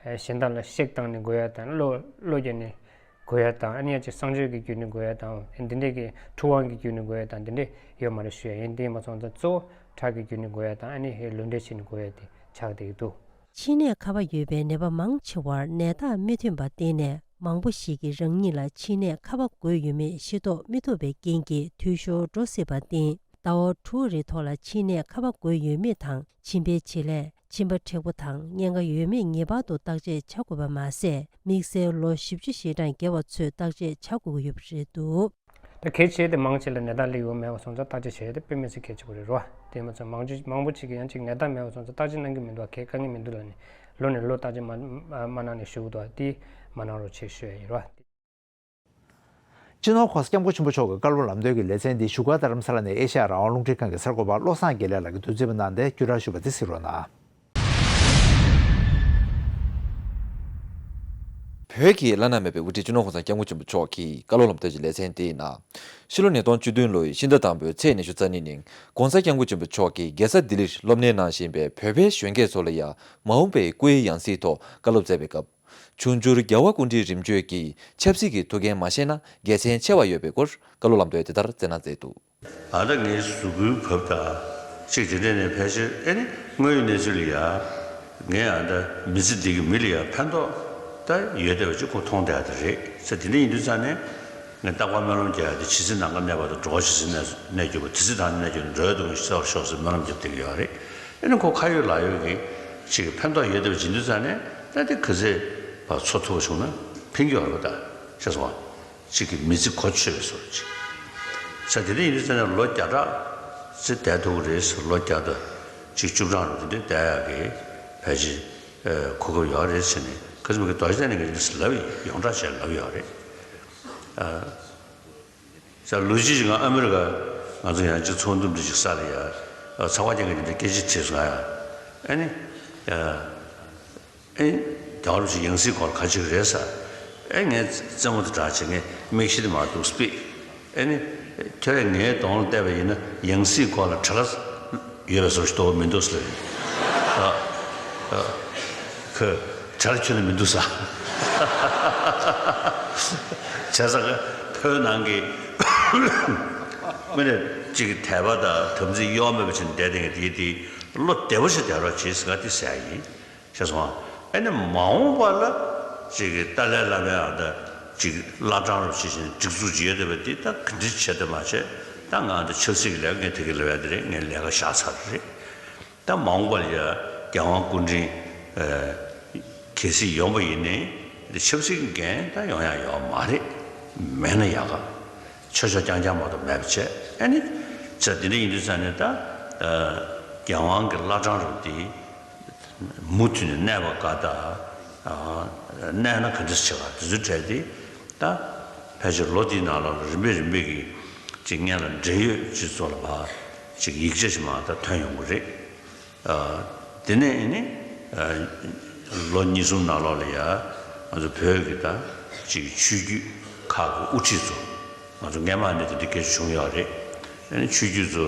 གཞན་དག་ལ་གཤེགས་བཏང་ནས་འགོས་ཡ་དང་། གློ་གློ་བརྒྱབ་ནས་འགོས་ཡ་དང་། ཨ་ནི་ཡང་ཅིག་གསང་སྤྱོད་ཀྱི་བརྒྱུད་ནས་འགོས་ཡ་དང་། འདི་འདྲས་ཀྱི་འཁྲུ་དབང་གི་བརྒྱུད་ནས་འགོས་ཡ་དང་། འདི་འདྲས་ཡོད་མ་རེད་ཞུ་ཡ་ཡིན། དེ་མ་སོང་ཙང་གཙོ་བོ་ཁྲག་གི་བརྒྱུད་ནས་འགོས་ཡ་དང་། ཨ་ནི་ལུས་འབྲེལ་བྱས་ནས་འགོས་ཡ་དེ་ཆགས་བསྡད་ཀྱི་འདུག། མཆིན་ནད་ཁ་བ་ཡོད་པའི་ནད་པ་མང་ཆེ་བར་ནད་རྟགས་མི་ཐོན་པར་བརྟེན་ནས། མང་པོ་ཞིག་གིས་རང་ཉིད་ལ་མཆིན་ནད་ཁ་བ་འགོས་ཡོད་མེད་ཤེས་རྟོགས་མི་ཐུབ་པའི་རྐྱེན་གྱིས་འཐུས་ཤོར་འགྲོ་སྲིད་པར་བརྟེན། ཟླ་བ་དྲུག་རེའི་ཐོག་ལ་མཆིན་ནད་ཁ་བ་འགོས་ཡོད་མེད་དང་། མཆིན་པའི་བྱེད་ལས། མཆིན་པ་མཁྲེགས་པོ་དང་། གཉན་ཁ་ཡོད་མེད་ངེས་པར་དུ་བརྟག་དཔྱད་བྱ་དགོས་པ་མ་ཟད། དམིགས་བསལ་ལོ་བཞི་བཅུ་ཞེ་གྲངས་བརྒལ་བ་ཚོས་བརྟག་དཔྱད་བྱ་དགོས་ཀྱི་ཡོད་པ་རེད་འདུག། ད་གལ་ཆེ་དེ་མང་ཆེ་ལ་ནད་རྟགས་སླེབས་ཡོད་མེད་པ་སོང་ཙང་བརྟག་དཔྱད་བྱས་ཏེ་དཔེ་མི་སྲིད་གལ་ཆེ་པོ་རེད་རོ། དེ་མ་ཚད་མང་ཆེ་མང་པོ་ཅིག་གིས་ཡང་ཅིག་ནད་རྟགས་མེད་པ་སོང་ཙང་བརྟག་དཔྱད་གནང་གི་མི་འདུག་ག་གལ་དཀའ་ངལ་མི་འདུག་ལབ་ནས་ལོ་ནས་ལོ་བརྟག་དཔྱད་མ་མ་མ་གནང་ནས་བཞུགས་འདུག། དེ་མ་གནང་རོགས་བྱེད་ཞུ་ཡ་ཡིན་རོ། སྤྱི་ནོར་༸གོང་ས་༸སྐྱབས་མགོན་ཆེན་པོ་མཆོག་གི་བཀའ་སློབ་ལམ་སྟོན་གྱི་ལེ་ཚན་འདི་བཞུགས་སྒར་རྡ་རམ་ས་ལ་ནས་ཨེ་ཤ་ཡ་རང་དབང་རླུང་འཕྲིན་ཁང་གི་གསར་འགོད་པ་བློ་བཟང་དགེ་ལེགས་ལགས་ཀྱིས་བསྡུ་རྩིས་པ་གནང་སྟེ་བརྒྱུད་བསྒྲགས་ཞུས་པ་འདི་གཟིགས་རོགས་གནང་། བོད་ཀྱི་བླ་ན་མེད་པའི་དབུ་ཁྲིད་སྤྱི་ནོར་༸གོང་ས་༸སྐྱབས་མགོན་ཆེན་པོ་མཆོག་གི་བཀའ་སློབ་ལམ་སྟོན་གྱི་ལེ་ཚན་དེའི་ནང་། ཕྱི་ལོ་ཉིས་སྟོང་བཅུ་བདུན་ལོའི་ཕྱི་ཟླ་དང་པོའི་ཚེས་ཉི་ཤུ་རྩ་གཉིས་ཉིན་༸གོང་ས་༸སྐྱབས་མགོན་ཆེན་པོ་མཆོག་གིས་རྒྱལ་ས་ལྡི་ལིར་སློབ་གཉེར་གནང་བཞིན་པའི་བོད་པའི་གཞོན་སྐྱེས་ཚོ་ལ་ཡང་མ་འོངས་པའི་སྐུའི་ཡང་སྲིད་ཐོག་བཀའ་སློབ་སྩལ་བའི་སྐབས། འབྱུང་འགྱུར་རྒྱལ་བ་སྐུ་ཕྲེང་རིམ་བྱོན་གྱིས་ཆབ་སྲིད་ཀྱི་ཐུགས་འགན་མ་བཞེས་ན་དགེ་མཚན་ཆེ་བ་ཡོད་པའི་སྐོར་བཀའ་སློབ་ལམ་སྟོན་དེ་ལྟར་སྩལ་གནང་མཛད་འདུག། ཨ་ད་ངའི་གཟུགས་པོའི་བབ་དང་གཅིག་དེ་འདྲས་ནས་ཕལ་ཆེར་ཨེ་ནི་དངོས་ཡོད་གནས་ཚུལ་ལ་ཡ། ངས་ཨ་ད་མི་ཚེ་འདི་གི་མི་ལ་ཡ་ཕན་ཐོགས་ད་ཡོད་བསྡད་པ་ཅིག་ཁོ་མཐོང་བསྡད་ཡ་ད་རེད་ཟེར། དེ་འདྲ་ཡིན་དུས་ཙང་ནས་ངས་རྟག་པར་སྨོན་ལམ་རྒྱག་ཡ་དེ་ཇི་སྲིད་ནམ་མཁའ་གནས་བར་དུ་འགྲོ་བ་ཇི་སྲིད་གནས་གནས་གྱུར་པ། དེ་སྲིད་ད་ནི་གནས་གྱུར་འགྲོ་བའི་སྡུག་བསྔལ་སེལ་བར་ཤོག་ཟེར་སྨོན་ལམ་རྒྱབ་བསྡད་ཀྱི་ཡོད་རེད། ཨེ་ནི་ཁོ་ཁ་ཡོད་ལག་ཡོད་ཀྱི་ཅིག་གི་ཕན་ཐོགས་ཡོད་བསྡད་པ་ཇི་འདུག་ཙང་ནས་ད་དེ་ག་ཚོད་ཕར་འཚོ་ཐུབ་པ་བྱུང་ན་ཕན་གྱི་ཡོད་རེད་པ། ད་ཤེས་སོང་བ། གཅིག་གི་མི་ཚེ་གོ་ཆོད་པའི་བཟོ་འདྲ་ཅིག་ས། དེ་འདྲ་ཡིན་དུས་ཙང་ནས་ལོ་བརྒྱ་ཕྲག་ཚེ་བསྡད་ཐུབ་ཀྱི་རེད་ཟེར། ལོ་བརྒྱ་དང་གཅིག་བཅུ་གྲངས་རུ་དེ་འདྲ་བསྡད་ཡག་གི་ཕལ་ཆེར་གོ་སྐབས་ཡོད་རེད་ཟེར་ནས་ཁ་སང་གི་རྡོ་རྗེ་གདན་ནས་ངས་འདི་འདྲ་ལབ་ཡོངས་གྲགས་བྱས་ལབ་ཡོད་རེད། ས་ལོ་གཅིག་ཅིག་ང་ཨ་མི་རི་ཀ་ང་ཚོ་ཡང་ཅིག་ཚོགས་འདུ་འདྲ་ཅིག་ས་ལ་ཡ་ཚགས་པར་རྒྱག་མཁན་དེ་འདྲ་སྐད་ཆ་དྲིས་སོང་ང་ཡ། ཨ་ནི་ཡ། ཨེ། རྒྱལ་བ་རིན་པོ་ཆེ་ཡང་སྲིད་སྐོར་ལ་ག་ཅིག་རེད་ཟེར། ཨེ་ངས་རྩེད་མོ་དེ་འདྲ་བྱས། ངས་མིག་ཤེལ་དེ་མར་འདུག་སྤིག་ཨེ་ནི། ཁྱོད་རས་ངའི་གདོང་ལ་བལྟས་པ་ཡིན་ན་ཡང་སྲིད་སྐོར་ལ་བྲེལ་བ་ཡོད་པའི་བཟོ་ཞིག་འདུག་མི་འདུག་ཟེར། ཨ། ཨ། ཁོས་བྲེལ་བ་ཁྱོན་ནས་མི་འདུག་ཟེར། བྱས་ཙང་བོད་ནང་གི་མི་རེ་གཅིག་གིས་དད་པ་དང་དམ་ཚིག་གཡོ་མེད་པ་བྱས་ནས་བསྡད་བསྡད་མཁན་དེ་དེ་བློ་བདེ་པོ་ཞིག་བསྡད་རོགས་གྱིས་ཟེར་ག་དེ་ཟེར་ཡ་ཡིན། ཤེས་སོང་ཨ། ཨེ་ནི་མ་འོངས་པ་ལ་ཅིག་གི་ཏཱ་ལའི་བླ་མའི་ཨ་ད་ཅིག་བླ་བྲང་རུ་བྱེད་བཞིན་སྒྲིག་འཛུགས་ཅིག་ཡོད་བསྡད་པ་འདི་ད་ག་འདྲ་བྱེད་ཐུབ་མ་བྱེད། ད་ང་ཨ་ད་ཆབ་སྲིད་ཀྱི་ལས་ཀ་ངས་དེ་གི་ལས་ཀ་འདི་རེད། ངས་ལས་ཀ་བཞག་ཚར་རེད། ད་མ་འོངས་པ་ལ་ཡ་རྒྱལ་དབང་སྐུ་ཕྲེང་གལ་སྲིད་ཡོང་པ་ཡིན་ནའི་འདི་ཆབ་སྲིད་ཀྱི་འགན་ད་ཡོང་ཡ་ཡོད་མ་རེད། མེད་ན་ཡག་ག་ཆོས་ཕྱོགས་རྐྱང་རྐྱང་མ་གཏོགས་མེད་པ་བྱས། ཨེ་ནི་ཅིག་འདི་འདྲ་ཡིན་དུས་ཙང་ནས་ད་རྒྱལ་དབང་གི་བླ་བྲང་རུ་འདི། མུ་མཐུད་ནས་གནས་པ་དགའ་ད། གནས་ན་ག་འདྲ་བྱེད་ག་དེ་ཚོའི་གྲས་དེ་ད་ཕལ་ཆེར་ལོ་འདིའི་ནང་ལོགས་ལ་རིམ་པས་རིམ་པས་ཀྱིས་ཅིག་སྔོན་ལ་འབྲེལ་ཡོད་སྤྱི་ཚོགས་ལ་ཕར་ཅིག་ཡིག་ཆ་ཞིག་མར་ད་ཐོན་ཡོང་གི་རེད། དེ་ནས་ཨེ་ནི་ལོ་གཉིས་གསུམ་ནང་ལོགས་ལ་ཡ་ང་ཚོ་བོད་ཀྱི་ད་ཅིག་ཆོས་བརྒྱུད་ཁག་གི་དབུ་ཁྲིད་ཚོ་ང་ཚོ་སྔོན་མ་ནས་དེ་འདྲ་སྐད་ཆ་བྱུང་ཡོད་རེད། ཨེ་ནི་ཆོས་བརྒྱུད་ཚོ།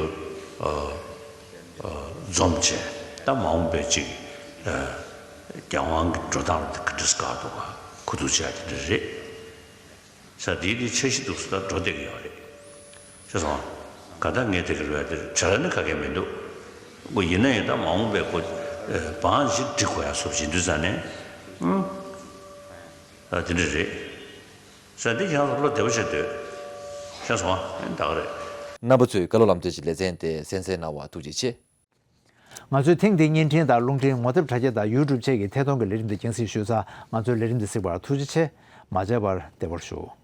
འཛོམས་བྱས་ད་མ་འོངས་པའི་ཅིག་རྒྱལ་དབང་གི་འགྲོ་སྟངས་ལ་ག་འདྲས་དགའ་འདུག་ག་གོ་བསྡུར་བྱས་དེ་འདྲ་རེད། ས་དེའི་དེ་འཆར་གཞི་འདུག་ས་འགྲོ་བསྡད་ཀྱི་ཡོད་རེད། ཤེས་སོང་། ག་ད་ངས་དེ་ག་ལ་དེ་བྲལ་ནི་ག་གེ་མི་འདུག་གོ། ཡིན་ན་ཡང་ད་མ་འོངས་པའི་གོ་བང་ཞིག་སྒྲིག་དགོས་ཡ་སོབ་ཅིག་འདུག་ས་ནས། ཨུམ། ཨ་དེ་འདྲ་རེད། ས་འདི་ཡང་བློ་བདེ་པོ་བྱེད་འདོད། ཤེས་སོང་ཨ། ད་ག་རེད། རྣམ་པ་ཚོས་བཀའ་སློབ་ལམ་སྟོན་གྱི་ལེ་ཚན་དེ་གསན་གཟིགས་གནང་བར་ཐུགས་རྗེ་ཆེ། ང་ཚོའི་ཐེངས་འདིའི་བརྙན་འཕྲིན་དང་རླུང་འཕྲིན་ངོ་དེབ་དྲ་རྒྱ་དང་ཡུ་ཊུབ་བཅས་ཀྱི་ཐད་གཏོང་གི་ལས་རིམ་འདི་རྒྱང་སྲིང་ཞུས་ཚར། ང་ཚོའི་ལས་རིམ་འདི་གཟིགས་པར་ཐུགས་རྗེ་ཆེ། མ་མཇལ་བར་བདེ་པོར་བཞུགས།